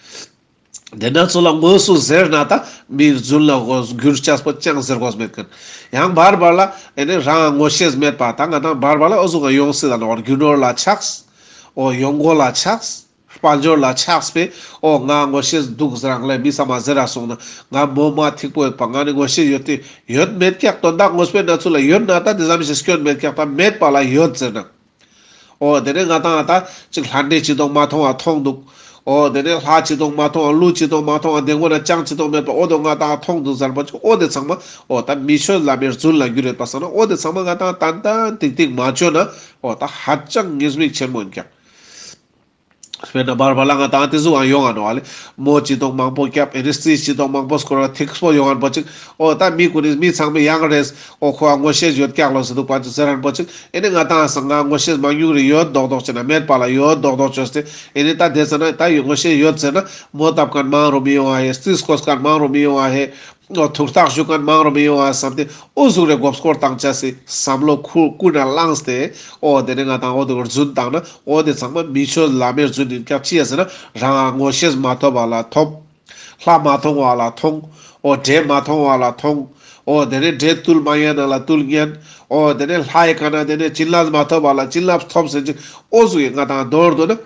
དེ་ན་ཚོ་ལ་དངོས་སུ་ཟེར་ན་ད་མི་རྫུན་ལ་འགྱུར་ཅས་པོ་ཅང་ཟེར་དགོས་མེད་མཁན། ཡང་བར་བར་ལ་ཨེ་ནི་རང་ངོ་ཤེས་མེད་པ་ད་ང་ཏང་བར་བར་ལ་འོ་ཟུག་ག་ཡོང་སྲིད་ད་ནོག། རྒྱུ་ནོར་ལ་ཆགས། འོ་ཡོང་སྒོ་ལ་ཆགས། དཔལ་འབྱོར་ལ་ཆགས་པས་འོ་ང་ངོ་ཤེས་འདུག་ཟེར་རང་ལས་མི་ས་མ་ཟེར་ར་སོང་ན་ང་མོ་མ་ཐིག་པོ་ཡོད་པ་ང་ནི་ངོ་ཤེས་ཡོད་དེ་ཡོད་མེད་ཀྱག་དོན་དག་དངོས་པོའི་གནས་ཚུལ་ལ་ཡོད་ན་ད་དེ་ཙམ་ཞིག་སྐྱོན་མེད་ཀྱག་ད་མེད་པ་ལ་ཡོད་ཟེར་ན། འོ་དེ་ནས་ང་ཏང་ད་ཅིག་ལྷ་འདྲེ་ཅི་གཏོང་མ་མཐོང་བ་མཐོང་འདུག། འོ་དེ་ནས་ལྷ་ཅི་གཏོང་མ་མཐོང་བ་ཀླུ་ཅི་གཏོང་མ་མཐོང་བ་དེ་ངོ་ན་ཅང་ཅི་གཏོང་མེད་པ་འོ་དོ་ང་ཏང་མཐོང་འདུག་ཟེར་པ་ཅིག་འོ་དེ་ཚང་མ་འོ་ད་མི་ཆོས་བླ་མའི་རྫུན་ལ་འགྱུར་ཡོད་པ་སང་ན་འོ་དེ་ཚང་མ་ང་ཏང་ཏན་ཏན་ཏིག་ཏིག་མ་བཅོས་ན་འོ་ད་ཧ་ཅང་ཉེས་དམིགས་ཆེན་མོ་ཡིན་ཀྱག། དཔེར་ན་བར་བར་ལ་ང་ཏང་དེ་ཟུག་ཡང་ཡོང་ང་ནོག་ཨ་ལེ། མོ་ཅི་གཏོང་མང་པོ་བརྒྱབ་ཨེ་ནི་རྩིས་ཅི་གཏོང་མང་པོ་སྐོར་ལ་ཐིག་པོ་ཡོང་ངན་པོ་ཅིག། འོ་ད་མི་གུན་ནི་མི་ཚང་མས་ཡང་རེས་འོ་ཁོ་ཨ་ངོ་ཤེས་ཡོད་ཀྱག་ལོ་ཟེར་འདུག་པ་ཅིག་ཟེར་ངན་པོ་ཅིག་ཨེ་ནི་ང་ཏང་སང་ང་ངོ་ཤེས་མང་ཉུང་རེ་ཡོད་མདོག་མདོག་བྱས་ན་མེད་པ་ལ་ཡོད་མདོག་མདོག་བཅོས་ཏེ་ཨེ་ནི་ད་དེ་ཟེར་ན་ད་ཡོད་ངོ་ཤེས་ཡོད་ཟེར་ན་མོ་བཏབ་མཁན་མང་རུ་མི་ཡོང་ང་ཧེ། རྩིས་བཀོད་མཁན་མང་རུ་མི་ཡོང་ང་ཧེ། འོ་ཐུགས་ཐག་ཞུ་མཁན་མང་རུ་མི་ཡོང་བ་བསམ་སྟེ་འོ་ཟུག་རེ་མགོ་སྐོར་བཏང་ཆ་སི་བསམ་བློ་ཁུ་ཀུན་ནས་བླངས་ཏེ། འོ་དེ་ནས་ང་དང་འོ་དེ་རྫུན་བཏང་ན་འོ་དེ་ཚང་མ་མི་ཆོས་བླ་མའི་རྫུན་ཡིན་ཀྱག་ཅི་ཡ་ཟེར་ན་རང་ང་ངོ་ཤེས་མ་ཐོབ་པ་ལ་ཐོབ། ལྷ་མ་མཐོང་བ་ལ་མཐོང་། འོ་འདྲེ་མ་མཐོང་བ་ལ་མཐོང་། འོ་དེ་ནས་འདྲེ་བཏུལ་མ་ཉན་ན་ལ་བཏུལ་ཉན། འོ་དེ་ནས་ལྷ་ཡི་ཀ་ན་དེ་ནས་བྱིན་རླབས་མ་ཐོབ་པ་ལ་བྱིན་རླབས་ཐོབ་ཟེར་ཅིག་འོ་ཟུག་ཡི་ང་དང་མདོར་བསྡུ་ན།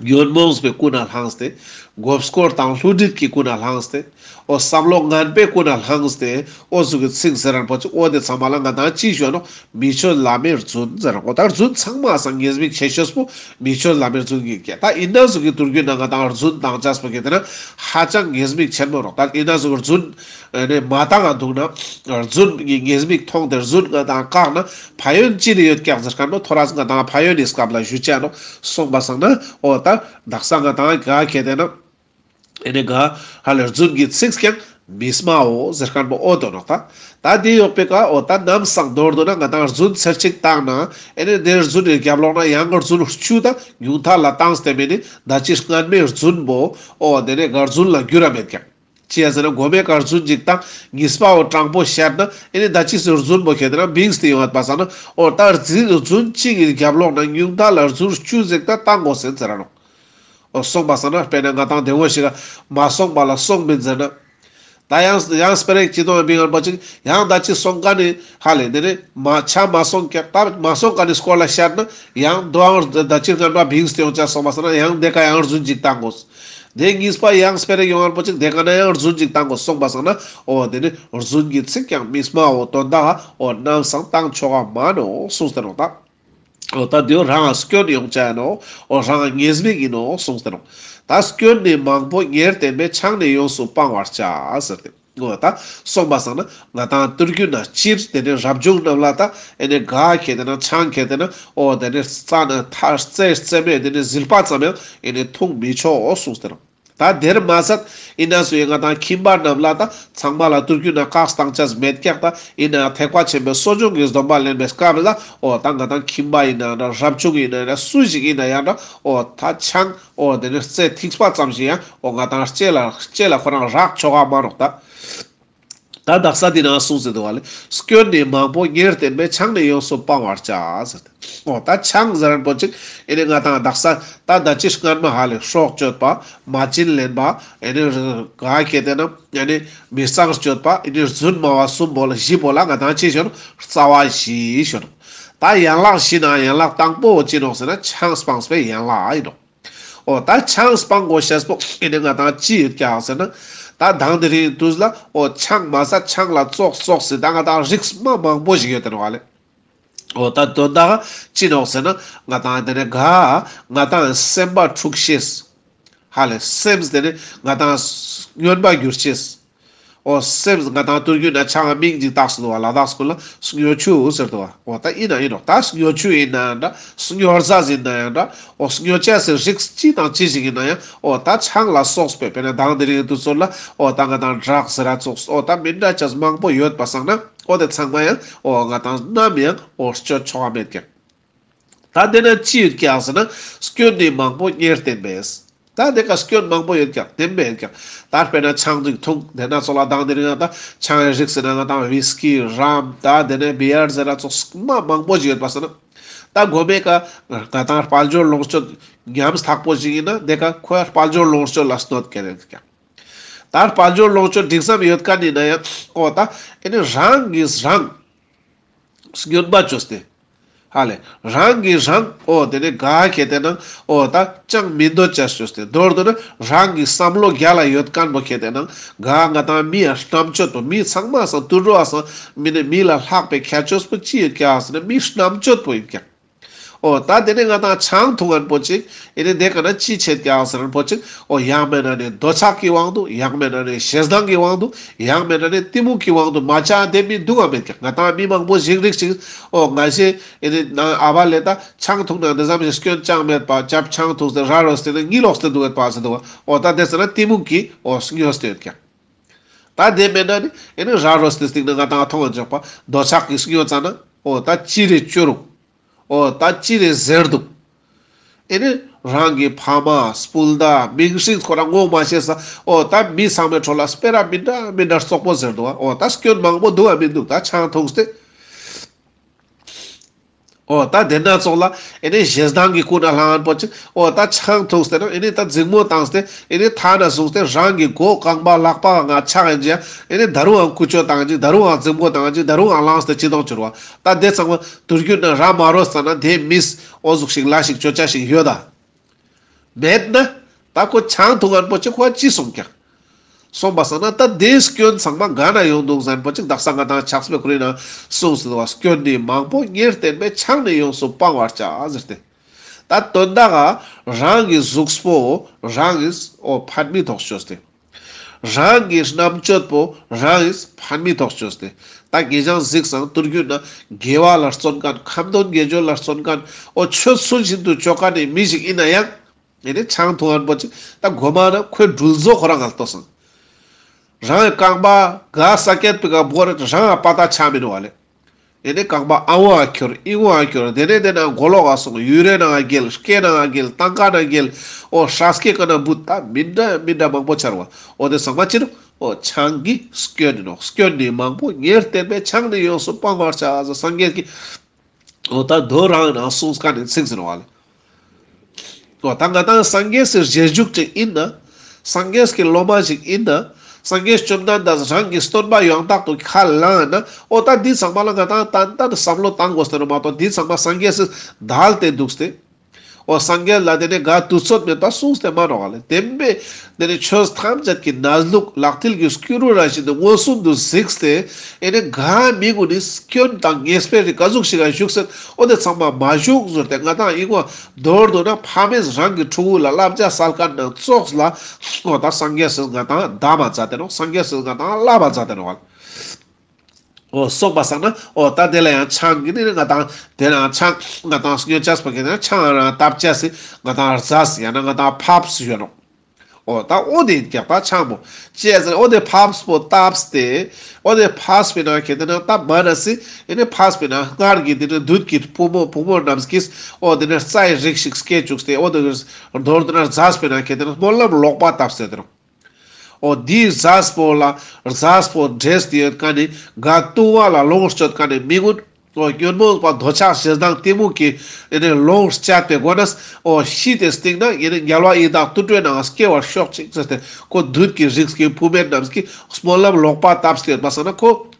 ཉོན་མོངས་པའི་ཀུན་ནས་བསླངས་ཏེ། མགོ་སྐོར་དང་བསླུ་བྲིད་ཀྱི་ཀུན་ནས་བསླངས་ཏེ། འོ་བསམ་བློ་ངན་པའི་ཀུན་ནས་བསླངས་ཏེ། འོ་ཟུག་གི་ཚིག་ཟེར་རན་པོ་ཅིག་འོ་དེ་ཚང་མ་ལ་ང་དང་ཅི་ཞུ་ནོག་མི་ཆོས་བླ་མའི་རྫུན་ཟེར་རན་པོ། ད་རྫུན་ཚང་མ་སང་ཉེས་དམིགས་ཆེ་ཤོས་པོ་མི་ཆོས་བླ་མའི་རྫུན་གྱི་སྐད། ད་ཨིན་ན་ཟུག་གི་དུར་རྒྱུད་ན་ང་དང་རྫུན་བཏང་ཆས་པོ་གི་དེ་ན་ཧ་ཅང་ཉེས་དམིགས་ཆེན་མོ་རོག་ད་ཨིན་ན་ཟུག་གི་རྫུན་ཨེ་ནས་མ་བཏང་ང་འདུག་ན། རྫུན་གྱི་ཉེས་དམིགས་མཐོང་སྟེ་རྫུན་ང་དང་བཀག་ན་ཕན་ཡོན་ཅི་རེ་ཡོད་ཀྱག་ཟེར་མཁན་པོ་ཐོ་རས་ང་དང་ཕན་ཡོན་ནི་སྐབས་ལ་ཞུ་ཆ་ནོག་སོང་པ་སང་ན་འོ་ད་དག་ས་ང་དང་ག་ཁེ་དེ་ན་ཨེ་ནས་ག་ཧ་ལས་རྫུན་གྱི་ཚིག་ཀྱང་མི་སྨྲའོ་ཟེར་མཁན་པོ་འོ་དོ་ནོག་ད་ད་དེ་ཡོད་པའི་ཀ་འོ་ད་ནམ་སང་མདོར་བསྡུ་ན་ང་དང་རྫུན་ཚར་གཅིག་བཏང་ན་ཨེ་ནས་དེ་རྫུན་ནི་རྒྱབ་ལོག་ན་ཡང་རྫུན་བཅུ་ད་ཉུང་མཐའ་ལ་བཏང་སྟེ་མེད་ནི་ད་ཅི་སྔན་མའི་རྫུན་པོ་འོ་དེ་ནས་ག་རྫུན་ལ་འགྱུར་ར་མེད་ཀྱག་ཅི་ཡ་ཟེར་ན་མགོ་མའི་ཀ་རྫུན་ཅིག་བཏང་གཉིས་པ་བོ་དྲང་པོ་བཤད་ན་ཨེ་ནི་ད་ཅི་སི་རྫུན་པོ་ཁེ་དེ་ན་བིངས་ཏེ་ཡོང་བ་སང་ན་འོ་ད་རྫུན་རྫུན་གཅིག་གི་རྒྱབ་ལོག་ན་ཉུང་མཐའ་ལ་རྫུན་བཅུ་ཟིག་ད་བཏང་དགོས་ཟེར་ཟེར་ར་ནོག་འོ་སོང་པ་སང་ན་དཔེར་ན་ང་དང་དེ་འོ་ཞིག་མ་སོང་པ་ལ་སོང་མིན་ཟེར་ན། ད་ཡང་ཡང་སྤེ་ར་ཅི་དོན་བིང་ངན་པ་ཅིག་ཡང་ད་ཅི་སོང་ཀ་ནི་ཧ་ལས་དེ་ནི་མ་ཆ་མ་སོང་ཀྱག་ད་མ་སོང་ཀ་ནི་སྐོར་ལ་བཤད་ན་ཡང་དོ་ཡང་ད་ཅི་ངན་པ་བིངས་ཏེ་ཡོང་ཆ་སོང་པ་སང་ན་ཡང་དེ་ཀ་ཡང་རྫུན་ཅིག་བཏང་དགོས། དེ་གཉིས་པ་ཡང་སྤེ་ར་ཡོང་ངན་པ་ཅིག་དེ་ཀ་ན་ཡང་རྫུན་ཅིག་བཏང་དགོས་སོང་པ་སང་ན་འོ་དེ་ནི་རྫུན་གྱི་ཚིག་ཀྱང་མི་སྨྲའོ་དོན་དག་འོ་ནམ་སང་བཏང་ཆོག་ག་མ་ནོག་གསུངས་ཏེ་ནོག་ད། འོ་ད་དེ་རང་སྐྱོན་ཡོང་ཆ་ཡིན་ནོག་འོ་རང་ཉེས་དམིགས་ཡིན་ནོག་གསུངས་ཏེ་ནོག་ད་སྐྱོན་ནི་མང་པོ་ཉེར་བསྟན་པས། ཆང་ནི་ཡོངས་སུ་སྤང་བར་བྱ་ཟེར་ཏེ། འོ་ད་སོང་པ་སང་ན་ང་དང་དུར་རྒྱུད་ན་སྤྱིར་དེ་ནས་རབ་བྱུང་རྣམས་ལ་ད་ཨེ་ནས་ག་ཁེ་དེ་ན་ཆང་ཁེ་དེ་ན་འོ་དེ་ནས་རྩ་ན་ཐ་རྩེ་རྩེ་མོའི་དེ་ནས་ཟིལ་པ་ཙམ་ཡང་ཨེ་ནས་འཐུང་མི་ཆོག་གསུངས་ཏེ་ནོག་ད་དེར་མ་ཟད་ཨིན་ན་སུ་ཡི་ང་དང་ཁྱིམ་པ་རྣམས་ལ་ད་ཚང་མ་ལ་དུར་རྒྱུད་ན་བཀག་སྟངས་ཆ་མེད་ཀྱག་ད་ཨིན་ན་ཐེག་པ་ཆེན་པོའི་གསོ་སྦྱོང་གི་སྡོམ་པ་ལེན་པའི་སྐབས་ལ་འོ་ད་ང་དང་ཁྱིམ་པ་ཨིན་ན་འདྲ་རབ་བྱུང་ཨིན་ན་འདྲ་སུ་ཞིག་ཨིན་ན་ཡང་འདྲ་འོ་ད་ཆང་འོ་དེ་ནི་རྩེ་ཐིགས་པ་ཙམ་ཞིག་ཡང་འོ་ང་དང་ལྕེ་ལ་ལྕེ་ལ་ཁོ་རང་རག་ཆོག་ག་མ་ནོག་ད། ད་དག་ས་འདི་ན་གསུངས་ཟེར་འདུག་བ་ལེ། སྐྱོན་ནི་མང་པོ་ཉེར་བསྟན་པས། ཆང་ནི་ཡོངས་སུ་སྤང་བར་བྱ་ཟེར་ཏེ། འོ་ད་ཆང་ཟེར་རན་པོ་ཅིག་ཨེ་ནི་ང་དང་དག་ས་ད་ད་ཅི་སྔན་མ་ཧ་ལས་སྲོག་གཅོད་པ་མ་བྱིན་ལེན་པ་ཨེ་ནི་ག་ཁེ་དེ་ན་ཨེ་ནི་མི་གཙང་སྤྱོད་པ་ཨེ་ནི་རྫུན་སྨྲ་བ་གསུམ་པོ་ལ་བཞི་པོ་ལ་ང་དང་ཅི་ཞུ་ནོག་རྩ་བ་བཞི་ཞུ་ནོག་ད་ཡན་ལག་བཞི་ན་ཡན་ལག་དང་པོ་ཅི་ནོག་ཟེར་ན་ཆང་སྤངས་པའི་ཡན་ལག་ཨིན་ནོག་འོ་ད་ཆང་སྤང་དགོས་ཤེས་པོ་ཨེ་ནི་ང་དང་ཅི་ཡོད་ཀྱག་ཟེར་ན། ད་དང་དེ་རིང་དུས་ལ་འོ་ཆང་མ་ཟད་ཆང་ལ་ཙོགས་ཙོགས་ཟེར་ད་ང་དང་རིགས་མ་མང་པོ་ཞིག་ཡོད་དེ་ནོག་ལེ། འོ་ད་དོན་དག་ཅི་ནོག་ཟེར་ན་ང་དང་དེ་ནས་ག་ང་དང་སེམས་པ་འཁྲུག་ཤེས། ཧ་ལས་སེམས་དེ་ནས་ང་དང་སྨྱོན་པ་འགྱུར་ཤེས། འོ་སེམས་ང་དང་དུར་རྒྱུད་ན་ཆང་མིང་ཅིག་བཏགས་སུ་འདུག་བ་ལ་དྭགས་སྐོར་ལ་སྨྱོ་ཆུ་ཟེར་འདུག་བ། འོ་ད་ཨིན་ན་ཨིན་ནོག་ད་སྨྱོ་ཆུ་ཨིན་ན་ཡང་འདྲ་སྨྱོ་རྫས་ཨིན་ན་ཡང་འདྲ་འོ་སྨྱོ་ཆ་ཟེར་རིགས་ཅི་དང་ཅི་ཞིག་ཨིན་ན་ཡང་འོ་ད་ཆང་ལ་སོགས་པའི་དཔེར་ན་དང་དེ་རིང་དུས་ཚོད་ལ་འོ་ད་ང་དང་ཌྲག་ཟེར་ར་ཙོགས་འོ་ད་མི་འདྲ་ཆ་མང་པོ་ཡོད་པ་སང་ན་འོ་དེ་ཚང་མ་ཡང་འོ་ང་དང་ནམ་ཡང་འོ་སྤྱོད་ཆོག་ག་མེད་ཀྱག་ད་དེ་ན་ཅི་ཡོད་ཀྱག་ཟེར་ན་སྐྱོན་ནི་མང་པོ་ཉེར་བསྟན་པས། ད་དེ་ཀ་སྐྱོན་མང་པོ་ཡོད་ཀྱག་བསྟན་པས་ཡོད་ཀྱག་ད་དཔེར་ན་ཆང་ཅིག་འཐུང་དེ་ན་ཚོགས་ལ་དང་དེ་རིང་ད་ཆང་ཡི་རིགས་ཟེར་ན་ང་དང་ཝིས་ཀི་རམ་ད་དེ་ནས་བི་ཡར་ཟེར་ན་ཚོགས་མ་མང་པོ་ཞིག་ཡོད་པ་སང་ན། ད་མགོ་མའི་ཀ་ང་དང་དཔལ་འབྱོར་ལོངས་སྤྱོད་ཉམས་ཐག་པོ་ཞིག་ཨིན་ན་དེ་ཀ་ཁོ་ཡ་དཔལ་འབྱོར་ལོངས་སྤྱོད་ལ་གནོད་སྐྱེལ་ཡོད་ཀྱག་ད་དཔལ་འབྱོར་ལོངས་སྤྱོད་འགྲིག་མཚམས་ཡོད་མཁན་ཨིན་ན་ཡང་འོ་ད་ཨེ་ནི་རང་གིས་རང་སྨྱོན་པ་བཅོས་ཏེ། ཧ་ལས་རང་གིས་རང་འོ་དེ་ནས་ག་ཁེ་དེ་ན་འོ་ད་ཅང་མི་འདོད་ཆ་བཅོས་ཏེ་མདོར་བསྡུ་ན་རང་གི་བསམ་བློ་རྒྱ་ལ་ཡོད་མཁན་པོ་ཁེ་དེ་ན་ག་ང་དང་མི་ཡ་རྣམ་དཔྱོད་པོ་མི་ཚང་མ་སང་དུད་འགྲོ་བ་སང་མི་ནི་མི་ལ་ལྷག་པའི་ཁྱད་ཆོས་པོ་ཅི་ཡོད་ཀྱག་ཟེར་ན་མི་རྣམ་དཔྱོད་པོ་ཡིན་ཀྱག་འོ་ད་དེ་ནས་ང་དང་ཆང་འཐུང་མཁན་པོ་ཅིག་ཨེ་ནི་དེ་ཀ་ན་ཅི་བྱེད་ཀྱག་ཟེར་མཁན་པོ་ཅིག་འོ་ཡང་མེད་ན་ནི་འདོད་ཆགས་ཀྱི་དབང་དུ་ཡང་མེད་ན་ནི་ཞེ་སྡང་གི་དབང་དུ་ཡང་མེད་ན་ནི་གཏི་མུག་གི་དབང་དུ་མ་ཆ་དེ་མི་འདུག་ག་མེད་ཀྱག་ང་དང་མི་མང་པོ་ཞིག་རིགས་ཅིག་འོ་ང་ཞེ་ཨེ་ནི་ནང་ཨ་བ་ལེ་ད་ཆང་འཐུང་ན་འདི་ཙམ་ཞིག་སྐྱོན་ཅང་མེད་པ་ཅབ་ཆང་འཐུང་སྟེ་ར་རོས་ཏེ་ནི་གཉིད་ལོག་སྟེ་འདུག་ཡོད་པ་ཟེར་འདུག་འོ་ད་དེ་ཟེར་ན་གཏི་མུག་གི་འོ་སྨྱོས་ཏེ་ཡོད་ཀྱག་ད་དེ་མེད་ན་ནི་ཨེ་ནི་ར་རོས་ཏེ་སྟིང་ནི་ང་དང་མཐོང་བ་འཇོག་པ་འདོད་ཆགས་ཀྱི་སྨྱོ་ཙ་ན་འོ་ད་ཅི་རེ་བཅོ་རུག་འོ་ད་ཅི་རེ་ཟེར་འདུག་ཨེ་ནི་རང་གི་ཕ་མ་སྤུན་ཟླ་མིང་སྲིང་ཁོ་རང་ངོ་མ་ཤེས་ས། འོ་ད་མི་ཚང་མའི་ཁྲོད་ལ་སྤེ་ར་མི་འདྲ་མི་འདྲ་རྩོག་པོ་ཟེར་འདུག་བ། འོ་ད་སྐྱོན་མང་པོ་འདུག་བ་མི་འདུག་ད་ཆང་འཐུངས་ཏེ། འོ་ད་དེ་ན་ཙོགས་ལ་ཨེ་ནི་ཞེ་སྡང་གི་ཀུན་ནས་བསླངས་པོ་ཅིག་འོ་ད་ཆང་འཐུངས་ཏེ་ན་ཨེ་ནི་ད་འཛིང་མོ་བཏངས་ཏེ་ཨེ་ནི་ཐ་ན་བཟུང་སྟེ་རང་གི་མགོ་རྐང་པ་ལག་པའང་ཆག་ཡིན་ཅིག་ཨེ་ནི་ད་རུང་ཡང་ཀུ་ཅོ་བཏང་ཅིག་ད་རུང་ཡང་འཛིང་མོ་བཏང་ཅིག་ད་རུང་ཡང་བསླངས་ཏེ་ཅི་གཏོང་བཅུག་བ། ད་དེ་ཚང་མ་དུས་རྒྱུན་ན་ར་མ་རོ་ས་ན་དེ་མིས་འོ་ཟུག་ཞིག་ལ་ཞིག་ཅོ་ཅ་ཞིག་ཡོད་ད། མེད་ན་ད་ཁོ་ཆང་འཐུང་མཁན་པོ་ཅིག་ཁོ་ཅི་གསུང་ཀྱང་། སོང་པ་སང་ན་ད་དེའི་སྐྱོན་ཚང་མ་ག་ན་ཡོང་འདུག་ཟེར་མཁན་པོ་ཅིག་དག་ས་ང་དང་ཕྱག་དཔེ་ཁོ་རའི་ནང་གསུངས་ཟེར་བ། སྐྱོན་ནི་མང་པོ་ཉེར་བསྟེན་པས། ཆང་ནི་ཡོངས་སུ་སྤང་བར་བྱ་ཟེར་ཏེ། ད་དོན་དག་ག་རང་གི་གཟུགས་པོ་རང་གིས་འོ་ཕན་མི་ཐོགས་བཅོས་ཏེ། རང་གི་རྣམ་དཔྱོད་པོ་རང་གིས་ཕན་མི་ཐོགས་བཅོས་ཏེ། ད་ངེད་ཅག་གཟིགས་སང་དུས་རྒྱུན་ན་དགེ་བ་ལ་བརྩོན་མཁན་ཁ་འདོན་དགེ་སྦྱོར་ལ་བརྩོན་མཁན་འོ་ཆོས་ཚུལ་བཞིན་དུ་ཅོ་མཁན་ནི་མི་ཞིག་ཡིན་ན་ཡང་ཨེ་ནི་ཆང་འཐུང་མཁན་པོ་ཅིག་ད་མགོ་མ་ན་ཁོའི་འགྲུལ་བཟོ་ཁོ་རང་ང་ལྟོས་སང་། རང་གི་རྐང་པ་ག་ས་ཀེད་པི་ཀ་བོར་རང་ང་པ་ཏ་ཆ་མི་ནོག་བ་ལེ། ཨེ་ནི་རྐང་པ་ཨ་བོ་ཨ་ཁྱོར་ཨི་བོ་ཨ་ཁྱོར་དེ་ནས་དེ་ན་མགོ་ལོག་ག་སོང་ཡུ་རེ་ནང་ང་འགྱེལ་སྐེ་ནང་ང་འགྱེལ་ཏང་ཀ་ནང་འགྱེལ་འོ་སྲ་སྐེ་ཀ་ན་བུད་ད་མི་འདྲ་མི་འདྲ་མང་པོ་ཆར་བ། འོ་དེ་ཚང་མ་ཅི་རུ་འོ་ཆང་གི་སྐྱོན་ཡིན་ནོག་སྐྱོན་ནི་མང་པོ་ཉེར་བསྟེན་པས། ཆང་ནི་ཡོངས་སུ་སྤང་བར་བྱ་ཟེར་སངས་རྒྱས་ཀྱི་འོ་ད་མདོ་རང་ནང་གསུངས་མཁན་ནི་ཚིག་ཟེར་བ་ལེ། འོ་ད་ང་དང་སངས་རྒྱས་སི་རྗེས་འཇུག་ཅིག་ཡིན་ན། སངས་རྒྱས་ཀྱི་སློབ་མ་ཞིག་ཡིན་ན། སངས་རྒྱས་བཅོམ་ལྡན་འདས་རང་གི་སྟོན་པ་ཡང་དག་ཏུ་ཁས་བླངས་ན། འོ་ད་འདི་ཚང་མ་ལ་ང་དང་ཏན་ཏན་བསམ་བློ་བཏང་དགོས་ཏེ་ནོག་མ་གཏོགས་འདི་ཚང་མ་སངས་རྒྱས་སི་དལ་ཏེ་འདུག་སྟེ། འོ་སངས་རྒྱས་ལ་དེ་ནས་ག་དུས་ཚོད་མེད་པ་གསུངས་ཏེ་མ་ནོག་ལེ། དེ་འབད་དེ་ནས་ཆོས་ཐམས་ཅད་ཀྱི་གནས་ལུགས་ལག་མཐིལ་གྱི་སྐྱུ་རུ་ར་བཞིན་དུ་མངོན་སུམ་དུ་གཟིགས་ཏེ། ཨེ་ནི་ག་མི་ཀུན་ནི་སྐྱོན་དང་ཉེས་པའི་རིགས་ག་ཟུག་ཞིག་ག་ཞུགས་ཟེར། འོ་དེ་ཚང་མ་མ་ཞུགས་ཟེར་ཏེ་ང་དང་ཨི་ཀོ་མདོར་བསྡུ་ན་ཕ་མས་རང་གི་ཕྲུ་གུ་ལ་བསླབ་བྱ་སལ་མཁན་ནང་ཙོགས་ལ་འོ་ད་སངས་རྒྱས་སི་ང་དང་གདམས་པ་མཛད་དེ་ནོག་སངས་རྒྱས་སི་ང་དང་བསླབ་པ་མཛད་དེ་ནོག་འོ་སོང་པ་སང་ན་འོ་ད་དེ་ལ་ཡང་ཆང་གི་ནི་ང་དང་དེ་ལ་ཡང་ཆང་ང་དང་སྨྱོ་ཅས་པ་གི་ན་ཆང་རང་བཏབ་ཅས་སི་ང་དང་རྫས་ཡང་ན་ང་དང་ཕབས་ཡོད་ནོག་འོ་ད་འོ་དེ་རྒྱག་པ་ཆང་མོ། ཅི་ཟེར་འོ་དེ་ཕབས་པོ་བཏབས་ཏེ། འོ་དེ་ཕབས་པའི་ནང་ཁེ་དེ་ན་ད་མ་ན་སི་ཨེ་ནི་ཕབས་པའི་ནང་སྔར་གྱི་དེ་ནི་བདུད་ཀྱི་བུ་མོ་བུ་མོ་རྣམས་ཀྱིས་འོ་དེ་ནི་རྩྭའི་རིགས་ཤིག་སྐྱེ་བཅུག་སྟེ་འོ་དེ་མདོར་བསྡུ་ན་རྫས་པའི་ནང་ཁེ་དེ་ན་སྨོན་ལམ་ལོག་པ་བཏབ་སྟེ་དེ་རུ། འོ་དེའི་རྫས་པོ་ལ་རྫས་པོ་འདྲེས་ཏེ་ཡོད་མཁན་ནི་ག་ལྟུང་བ་ལ་ལོངས་སྤྱོད་མཁན་ནི་མི་ཀུན། འོ་ཉོན་མོངས་པ་འདོད་ཆགས་ཞེ་སྡང་གཏི་མུག་གི་ཨེ་ནི་ལོངས་སྤྱད་པའི་སྒོ་ནས་འོ་ཤི་སྟེ་སྟིང་ན་ཨེ་ནི་དམྱལ་བ་ཡི་དྭགས་དུད་འགྲོའི་ནང་སྐྱེ་བར་ཤོག་ཅིག་ཟེར་ཏེ་ཁོ་བདུད་ཀྱི་རིགས་ཀྱི་བུད་མེད་རྣམས་ཀྱིས་སྨོན་ལམ་ལོག་པ་བཏབ་སྟེ་ཡོད་པ་སང་ན་ཁོ་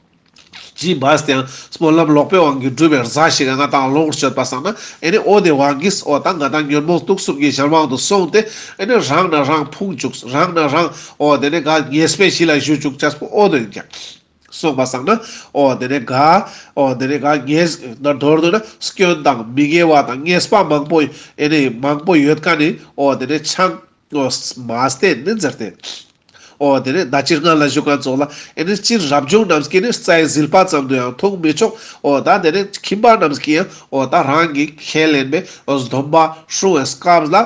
ཅི་བས་ཏེ་ཡང་སྨོན་ལམ་ལོག་པའི་དབང་གིས་སྒྲུབ་པའི་རྫས་ཤིག་ང་དང་ལོངས་སྤྱོད་པ་སང་ན་ཨེ་ནི་འོ་དེ་དབང་གིས་འོ་ད་ང་དང་ཉོན་མོངས་དུག་གསུམ་གྱི་གཞན་དབང་དུ་སོང་སྟེ་ཨེ་ནི་རང་ན་རང་ཕུང་བཅུག་རང་ན་རང་འོ་དེ་ནི་ག་ཉེས་པའི་གཞི་ལ་ཞུགས་བཅུག་ཅས་པོ་འོ་དེ་ཡིན་ཀྱང་། སོང་པ་སང་ན། འོ་དེ་ནས་ག་འོ་དེ་ནས་ག་ཉེས་ན་མདོར་བསྡུ་ན་སྐྱོན་དང་མི་དགེ་བ་དང་ཉེས་པ་མང་པོ་ཨེ་ནི་མང་པོ་ཡོད་མཁན་ནི་འོ་དེ་ནས་ཆང་འོ་མ་བསྟེན་ནི་ཟེར་ཏེ། འོ་དེ་ནས་ད་ཅི་སྔ་ལ་ཞུ་མཁན་ཙོགས་ལ་ཨེ་ནི་སྤྱིར་རབ་བྱུང་རྣམས་ཀྱིས་ནི་རྩྭའི་ཟིལ་པ་ཙམ་དུ་ཡང་འཐུང་མི་ཆོག་འོ་ད་དེ་ནས་ཁྱིམ་པ་རྣམས་ཀྱིས་ཡང་འོ་ད་རང་གི་ཁས་ལེན་པའི་སྡོམ་པ་སྲུང་བའི་སྐབས་ལ།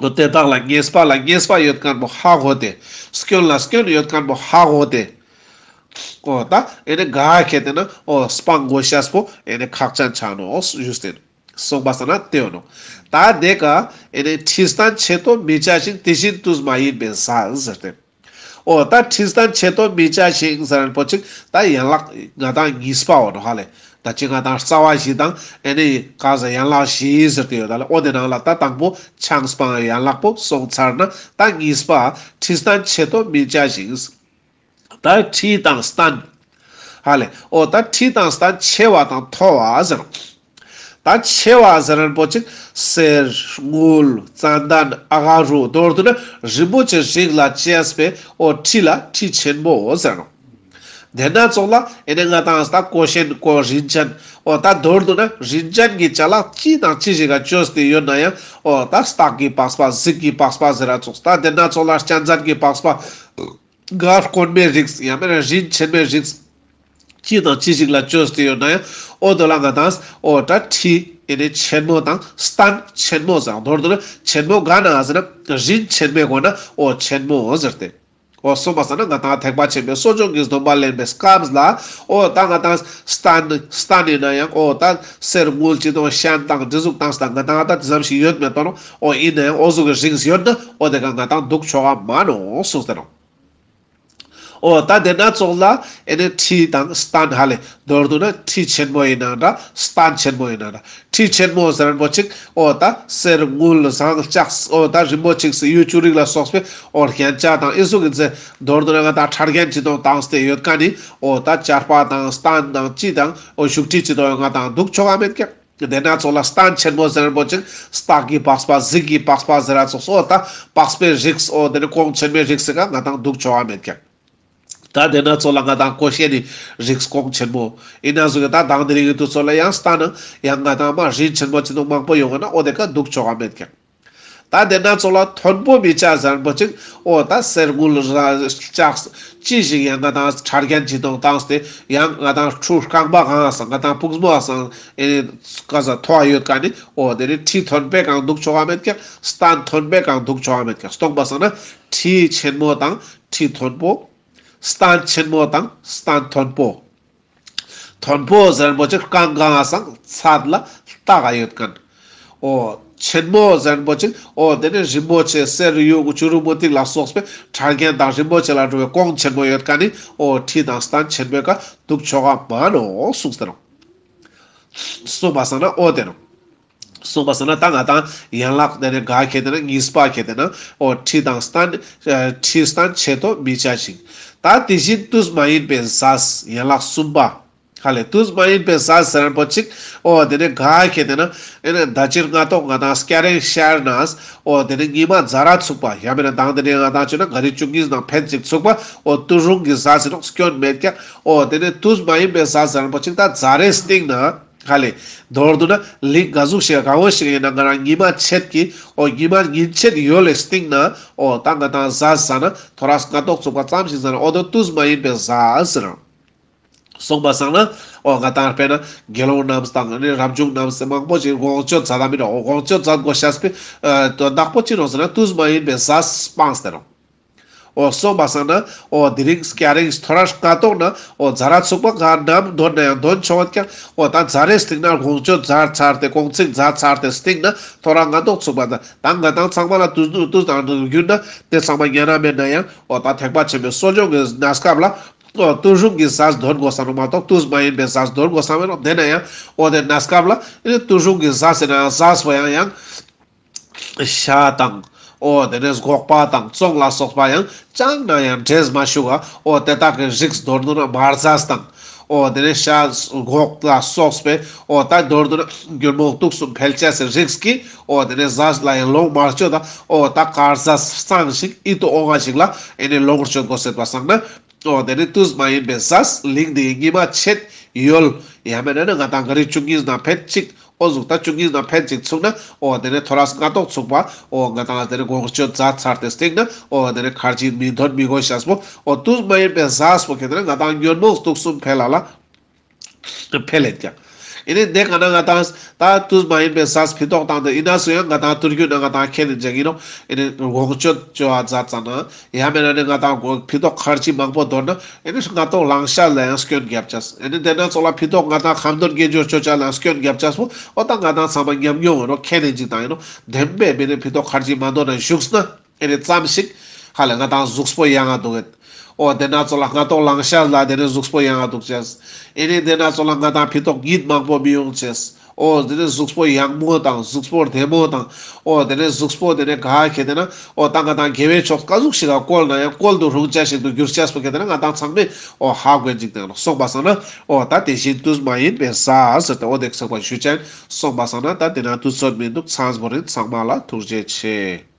འོ་དེ་དག་ལ་ཉེས་པ་ལ་ཉེས་པ་ཡོད་མཁན་པོ་ཧ་གོ་སྟེ། སྐྱོན་ལ་སྐྱོན་ཡོད་མཁན་པོ་ཧ་གོ་སྟེ། འོ་ད་ཨེ་ནི་ག་ཁེ་དེ་ན་འོ་སྤང་དགོས་ཤེས་པོ་ཨེ་ནི་ཁག་ཅན་ཆགས་ནོག་ཞུས་ཏེ། སོང་པ་སང་ན་དེ་ཡོད་ནོག་ད་དེ་ཀ་ཨེ་ནི་ཁྲི་སྟན་ཆེ་ཏོ་མི་བྱ་ཞིང་། དེ་བཞིན་དུ་མ་ཡིན་པའི་ཟས་ཟེར་ཏེ། འོ་ད་ཁྲི་སྟན་ཆེ་ཏོ་མི་བྱ་ཞིང་ཟེར་མཁན་པོ་ཅིག་ད་ཡན་ལག་ང་དང་གཉིས་པ་འོ་ནོག་ཧ་ལེ། ད་ཅི་ང་དང་རྩ་བ་བཞི་དང་ཨེ་ནི་ག་ཟེར་ཡན་ལག་བཞི་ཟེར་ཏེ་ཡོད་ད་ལེ། འོ་དེ་ནང་ལ་ད་དང་པོ་ཆང་སྤང་ཡན་ལག་པོ་སོང་ཚར་ན་ད་གཉིས་པ་ཁྲི་སྟན་ཆེ་ཏོ་མི་བྱ་ཞིང་། ད་ཁྲི་དང་སྟན། ཧ་ལེ། འོ་ད་ཁྲི་དང་སྟན་ཆེ་བ་དང་མཐོ་བ་ཟེར། ད་ཆེ་བ་ཟེར་མཁན་པོ་ཅིག་གསེར་དངུལ་ཙན་དན་ཨ་ག་རུ་མདོར་བསྡུ་ན་རིན་པོ་ཆེ་རིགས་ལ་བཅས་པའི་འོ་ཁྲི་ལ་ཁྲི་ཆེན་མོ་ཟེར་ནོག་དེ་ན་ཙོགས་ལ་ཨེ་ནི་ང་དང་ད་གོས་ཆེན་གོས་རིན་ཆེན། འོ་ད་མདོར་བསྡུ་ན་རིན་ཆེན་གྱི་ཅ་ལག་ཅི་དང་ཅི་ཞིག་ག་བཅོས་ཏེ་ཡོད་ན་ཡང་འོ་ད་སྟག་གི་པགས་པ་གཟིག་གི་པགས་པ་ཟེར་ར་ཙོགས། ད་དེ་ན་ཙོགས་ལ་གཅན་གཟན་གྱི་པགས་པ། གར་དཀོན་མའི་རིགས་ཡང་མེད་ན་རིན་ཆེན་མའི་རིགས་ཅི་དང་ཅི་ཞིག་ལ་བཅོས་ཏེ་ཡོད་ན་ཡང་འོ་དོ་ལ་ང་དང་འོ་ད་ཁྲི་ཨེ་ནི་ཆེན་མོ་དང་སྟན་ཆེན་མོ་ཟེར། མདོར་བསྡུ་ན་ཆེན་མོ་ག་ན་ཟེར་ན་རིན་ཆེན་མའི་སྒོ་ན་འོ་ཆེན་མོ་ཟེར་ཏེ། འོ་སོང་པ་སང་ན་ང་ཏང་ཐེག་པ་ཆེན་པོའི་གསོ་སྦྱོང་གི་སྡོམ་པ་ལེན་པའི་སྐབས་ལ་འོ་ད་ང་ཏང་སྟན་སྟན་ཡིན་ན་ཡང་འོ་ད་གསེར་དངུལ་ཅི་དང་ཤན་དང་འདི་ཟུག་བཏང་སྟེ་ང་ཏང་ད་དེ་ཙམ་ཞིག་ཡོད་མེད་དོ་ནོ། འོ་ཡིན་ན་ཡང་འོ་ཟུག་གི་རིགས་ཡོད་ན་འོ་དེ་ག་ང་ཏང་འདུག་ཆོག་ག་མ་ནོག་གསུངས་ཏེ་ནོ། འོ་ད་དེ་ན་ཙོགས་ལ་ཨེ་ནི་ཁྲི་དང་སྟན་ཧ་ལེ་མདོར་བསྡུ་ན་ཁྲི་ཆེན་མོ་ཡིན་ན་འདྲ་སྟན་ཆེན་མོ་ཡིན་ན་འདྲ། ཁྲི་ཆེན་མོ་ཟེར་མཁན་པོ་ཅིག་འོ་ད་གསེར་དངུལ་ཟངས་ལྕགས་འོ་ད་རིན་པོ་ཆེ་གཡུ་བྱུ་རིག་ལ་སོགས་པའི་འོ་རྒྱན་ཆ་དང་ཨི་ཟུག་གི་ཚེ་མདོར་བསྡུ་ན་ང་ཏང་ཕྲ་རྒྱན་ཅི་དང་བཏང་སྟེ་ཡོད་མཁན་ནི་འོ་ད་ཆར་པ་དང་སྟན་དང་ཅི་དང་འོ་བཞུགས་ཁྲི་ཅི་དང་ང་ཏང་འདུག་ཆོག་ག་མེད་ཀྱག། དེ་ན་ཙོགས་ལ་སྟན་ཆེན་མོ་ཟེར་མཁན་པོ་ཅིག་སྟག་གི་པགས་པ་གཟིག་གི་པགས་པ་ཟེར་ར་ཙོགས་འོ་ད་པགས་པའི་རིགས་འོ་དེ་ནི་གོང་ཆེན་མོའི་རིགས་ཟེར་ག་ང་ཏང་འདུག་ཆོག་ག་མེད་ཀྱག། ད་དེ་ན་ཙོགས་ལ་ང་ཏང་ཀོ་ཤའི་རིགས་གོང་ཆེན་མོ་ཡིན་ན་ཟུག་གི་ད་དང་དེ་རིང་གི་དུས་ཚོད་ལ་ཡང་སྟན་ཡང་ང་ཏང་མ་རིན་ཆེན་མོ་ཅི་དང་མང་པོ་ཡོང་ན་འོ་དེ་ཀ་འདུག་ཆོག་ག་མེད་ཀྱག། ད་དེ་ན་ཙོགས་ལ་མཐོན་པོ་མི་བྱ་ཟེར་མཁན་པོ་ཅིག་འོ་ད་གསེར་དངུལ་ལྕགས་ཅི་ཞིག་ཡང་ང་ཏང་ཕྲ་རྒྱན་ཅི་དང་བཏང་སྟེ་ཡང་ང་ཏང་ཁྲུ་རྐང་པ་གང་སང་ང་ཏང་ཕུགས་མོ་སང་ཨེ་ནི་ཀ་ས་མཐོ་བ་ཡོད་མཁན་ནི་འོ་དེ་ནི་ཁྲི་མཐོན་པོའི་གང་འདུག་ཆོག་ག་མེད་ཀྱག། སྟན་མཐོན་པོའི་གང་འདུག་ཆོག་ག་མེད་ཀྱག། སྟོང་པ་སང་ན་ཁྲི་ཆེན་མོ་དང་ཁྲི་མཐོན་པོ། སྟན་ཆེན་མོ་དང་སྟན་མཐོན་པོ། མཐོན་པོ་ཟེར་མཁན་པོ་ཅིག་རྐང་གང་སང་ཚད་ལ་ལྟ་ག་ཡོད་མཁན། འོ་ཆེན་མོ་ཟེར་མཁན་པོ་ཅིག་འོ་དེ་ནི་རིན་པོ་ཆེ་གསེར་གཡུ་བྱུ་རུ་མུ་ཏིག་ལ་སོགས་པའི་ཕྲ་རྒྱན་དང་རིན་པོ་ཆེ་ལ་འགྲོ་བའི་གོང་ཆེན་མོ་ཡོད་མཁན་ནི་འོ་ཁྲི་དང་སྟན་ཆེན་མོའི་ཀ་འདུག་ཆོག་ག་མ་ནོག་གསུངས་ཏེ་ནོ། གསུངས་པ་སང་ན་འོ་དེ་ནོ། གསུངས་པ་སང་ན་ད་ང་ཏང་ཡན་ལག་དེ་ནི་ག་ཁེ་དེ་ན་གཉིས་པ་ཁེ་དེ་ན་འོ་ཁྲི་དང་སྟན་ཨ་ཁྲི་སྟན་ཆེ་མཐོ་མི་བྱ་ཞིང་། ད་དེ་བཞིན་དུས་མ་ཡིན་པའི་ཟས་ཡན་ལག་གསུམ་པ། ཧ་ལེ་དུས་མ་ཡིན་པའི་ཟས་ཟེར་མཁན་པོ་ཅིག་འོ་དེ་ནི་ག་ཁེ་དེ་ན་ཨེ་ནི་ད་སྤྱིར་སྔ་ཏོག་ང་ཏང་སྐྱ་རེངས་ཤར་ནས་འོ་དེ་ནི་ཉི་མ་ཛ་ར་ཚུགས་པ་ཡང་མེད་ན་དང་དེ་ནི་ང་ཏང་བྱོས་ན་ག་རི་བཅུ་གཉིས་ནང་ཕན་ཅིག་ཚུགས་པ་འོ་དུས་རུང་གི་ཟས་ཟེར་ནོག་སྐྱོན་མེད་ཀྱག། འོ་དེ་ནི་དུས་མ་ཡིན་པའི་ཟས་ཟེར་མཁན་པོ་ཅིག་ད་ཛ་རེ་སྟིང་ན། ཧ་ལེ། མདོར་བསྡུ་ན་ལིང་ག་ཟུག་ཞིག་ག་བོ་ཞིག་ཡིན་ན་ང་རང་ཉི་མ་ཕྱེད་ཀྱི་འོ་ཉི་མ་ཉིན་ཕྱེད་ཡོལ་ལེ་སྟིང་ན་འོ་ད་ང་ཏང་ཟས་ཟ་ན་ཐོ་རས་སྔ་ཏོག་ཚུགས་པ་ཙམ་ཞིག་ཟ་ན་འོ་དོ་དུས་མ་ཡིན་པའི་ཟས་ཟེར། སོང་པ་སང་ན་འོ་ང་ཏང་དཔེར་ན་དགེ་སློང་རྣམས་དང་ནི་རབ་བྱུང་རྣམས་སེ་མང་པོ་ཞིག་དགོངས་སྤྱོད་མཛད་ད་མི་རོ། འོ་དགོངས་སྤྱོད་མཛད་དགོས་ཤེས་པའི་དོན་དག་པོ་ཅི་རོ་ཟེར་ན་དུས་མ་ཡིན་པའི་ཟས་སྤངས་ཏེ་རོ། འོ་སོང་པ་སང་ན་འོ་དེ་རིང་སྐྱ་རེངས་ཐོ་རས་སྔ་ཏོག་ན་འོ་ཛ་ར་ཚུགས་པ་ག་ནམ་འདོན་ན་ཡང་འདོན་ཆོག་ཀྱང་འོ་ད་ཛ་རེ་སྟིང་ན་དགོངས་སྤྱོད་མཛད་ཚར་ཏེ་དགོངས་ཚིག་མཛད་ཚར་ཏེ་སྟིང་ན་ཐོ་རས་སྔ་ཏོག་ཚུགས་པ་ད་ད་ང་ཏང་ཚང་མ་ལ་དུས་དུས་དང་བསྒྱུར་ན་དེ་ཚང་མ་ཉན་ན་མེད་ན་ཡང་འོ་ད་ཐེག་པ་ཆེན་པོའི་གསོ་སྦྱོང་གི་གནས་སྐབས་ལ་འོ་དུས་རུང་གི་ཟས་འདོན་དགོས་ས་ནོ་མ་གཏོགས་དུས་མ་ཡིན་པའི་ཟས་འདོན་དགོས་ས་མེད་ནོ། དེ་ན་ཡང་འོ་དེ་གནས་སྐབས་ལ་དུས་རུང་གི་ཟས་ཟེར་ན་ཟས་པོ་ཡང་ཡང་ཤ་དང་། འོ་དེ་ནས་སྒོག་པ་དང་བཙོང་ལ་སོགས་པ་ཡང་ཅང་ན་ཡང་འདྲེས་མ་བཅུག་ག། འོ་དེ་དག་གི་རིགས་མདོར་བསྡུ་ན་མར་ཟས་དང་། འོ་དེ་ནས་ཤ་སྒོག་ལ་སོགས་པའི་འོ་ད་མདོར་བསྡུ་ན་ཉོན་མོངས་དུག་གསུམ་འཕེལ་ཆ་སའི་རིགས་ཀྱི་འོ་དེ་ནས་ཟས་ལ་ཡང་ལོངས་མ་སྤྱོད་ད། འོ་ད་དཀར་ཟས་གཙང་ཞིང་ཡིད་དུ་འོང་བ་ཞིག་ལ་ཨེ་ནས་ལོངས་སྤྱོད་དགོས་ཟེར་བ་སང་ན། འོ་དེ་ནས་དུས་མ་ཡིན་པའི་ཟས་ལིང་དེ་ཉི་མ་ཕྱེད་ཡོལ་ཡང་མེད་ན་ནི་ང་ཏང་ག་རི་བཅུ་གཉིས་ནང་ཕེད་ཅིག་འོ་ཟུག་ད་བཅུ་གཉིས་ནང་ཕེད་ཅིག་ཚུགས་ན་འོ་དེ་ནས་ཐོ་རས་སྔ་ཏོག་ཚུགས་པ་འོ་ང་ཏང་དེ་ནས་དགོངས་སྤྱོད་མཛད་ཚར་ཏེ་སྟིང་ན་འོ་དེ་ནས་ཁར་ཅི་མི་འདོན་མི་དགོས་ཤེས་པོ་འོ་དུས་མ་ཡིན་པའི་ཟས་པོ་ཁེ་དེ་ནས་ང་ཏང་ཉོན་མོངས་དུག་གསུམ་འཕེལ་ལ་ལ་འཕེལ་ལེད་ཀྱང་། ཨེ་ནས་དེ་ག་ན་ང་ཏང་ད་དུས་མ་ཡིན་པའི་ཟས་ཕི་ཏོག་བཏང་སྟེ་ཡིན་ན་སུ་ཡང་ང་ཏང་དུས་རྒྱུན་ན་ང་ཏང་ཁེ་ནས་ཅིག་ཡིན་ནོ། ཨེ་ནས་དགོངས་སྤྱོད་བཅོ་བ་མཛད་ཙ་ན། ཡང་མེད་ན་ནི་ང་ཏང་གོ་ཕི་ཏོག་ཁར་ཅི་མང་པོ་དོར་ན་ཨེ་ནི་སྔ་ཏོག་ལང་ཤ་ལ་ཡང་སྐྱོན་རྒྱབ་ཅེས། ཨེ་ནི་དེ་ན་ཙོགས་ལ་ཕི་ཏོག་ང་ཏང་ཁ་འདོན་དགེ་སྦྱོར་ཅོ་ཅེས་ལ་ཡང་སྐྱོན་རྒྱབ་ཅེས་པོ་འོ་ད་ང་ཏང་ཚང་མ་ཉམས་མྱོང་ཡིན་ནོ། ཁེ་ནི་ཅིག་དང་ཡིན་ནོ། བདེན་པའི་མི་ནི་ཕི་ཏོག་ཁར་ཅི་མ་དོར་ན་བཞུགས་ན་ཨེ་ནི་ཙམ་ཞིག་ཧ་ལས་ང་ཏང་གཟུགས་པོ་ཡང་ང་འདུག་ཡོད། འོ་དེ་ན་ཙོགས་ལ་སྔ་ཏོག་ལང་ཤ་ལ་དེ་ནི་གཟུགས་པོ་ཡང་ང་འདུག་ཅེས། ཨེ་ནི་དེ་ན་ཙོགས་ལ་ང་ཏང་ཕི་ཏོག་གཉིད་མང་པོ་མི་ཡོང་ཅེས། འོ་དེ་ནས་གཟུགས་པོ་ཡང་མོ་དང་གཟུགས་པོ་བདེ་མོ་དང་། འོ་དེ་ནས་གཟུགས་པོ་དེ་ནས་ག་ཁེ་དེ་ན་འོ་ད་ང་ཏང་དགེ་བའི་ཕྱོགས་ག་ཟུག་ཞིག་ག་བཀོལ་ན་ཡང་བཀོལ་དུ་རུང་ཅེས་ཤིག་ཏུ་འགྱུར་ཅེས་པོ་ཁེ་དེ་ན་ང་ཏང་ཚང་མས་འོ་ཧ་གོ་ཅིག་དང་སོང་པ་སང་ན་འོ་ད་དེ་བཞིན་དུས་མ་ཡིན་པའི་ཟས་ཟེར་ཏེ་འོ་དེ་ཚགས་པ་ཞུ་ཅན་སོང་པ་སང་ན་ད་དེ་ན་དུས་ཚོད་མི་འདུག་ཚང་བོ་རིན་ཚང་མ་ལ་ཐུགས་རྗེ་ཆེ།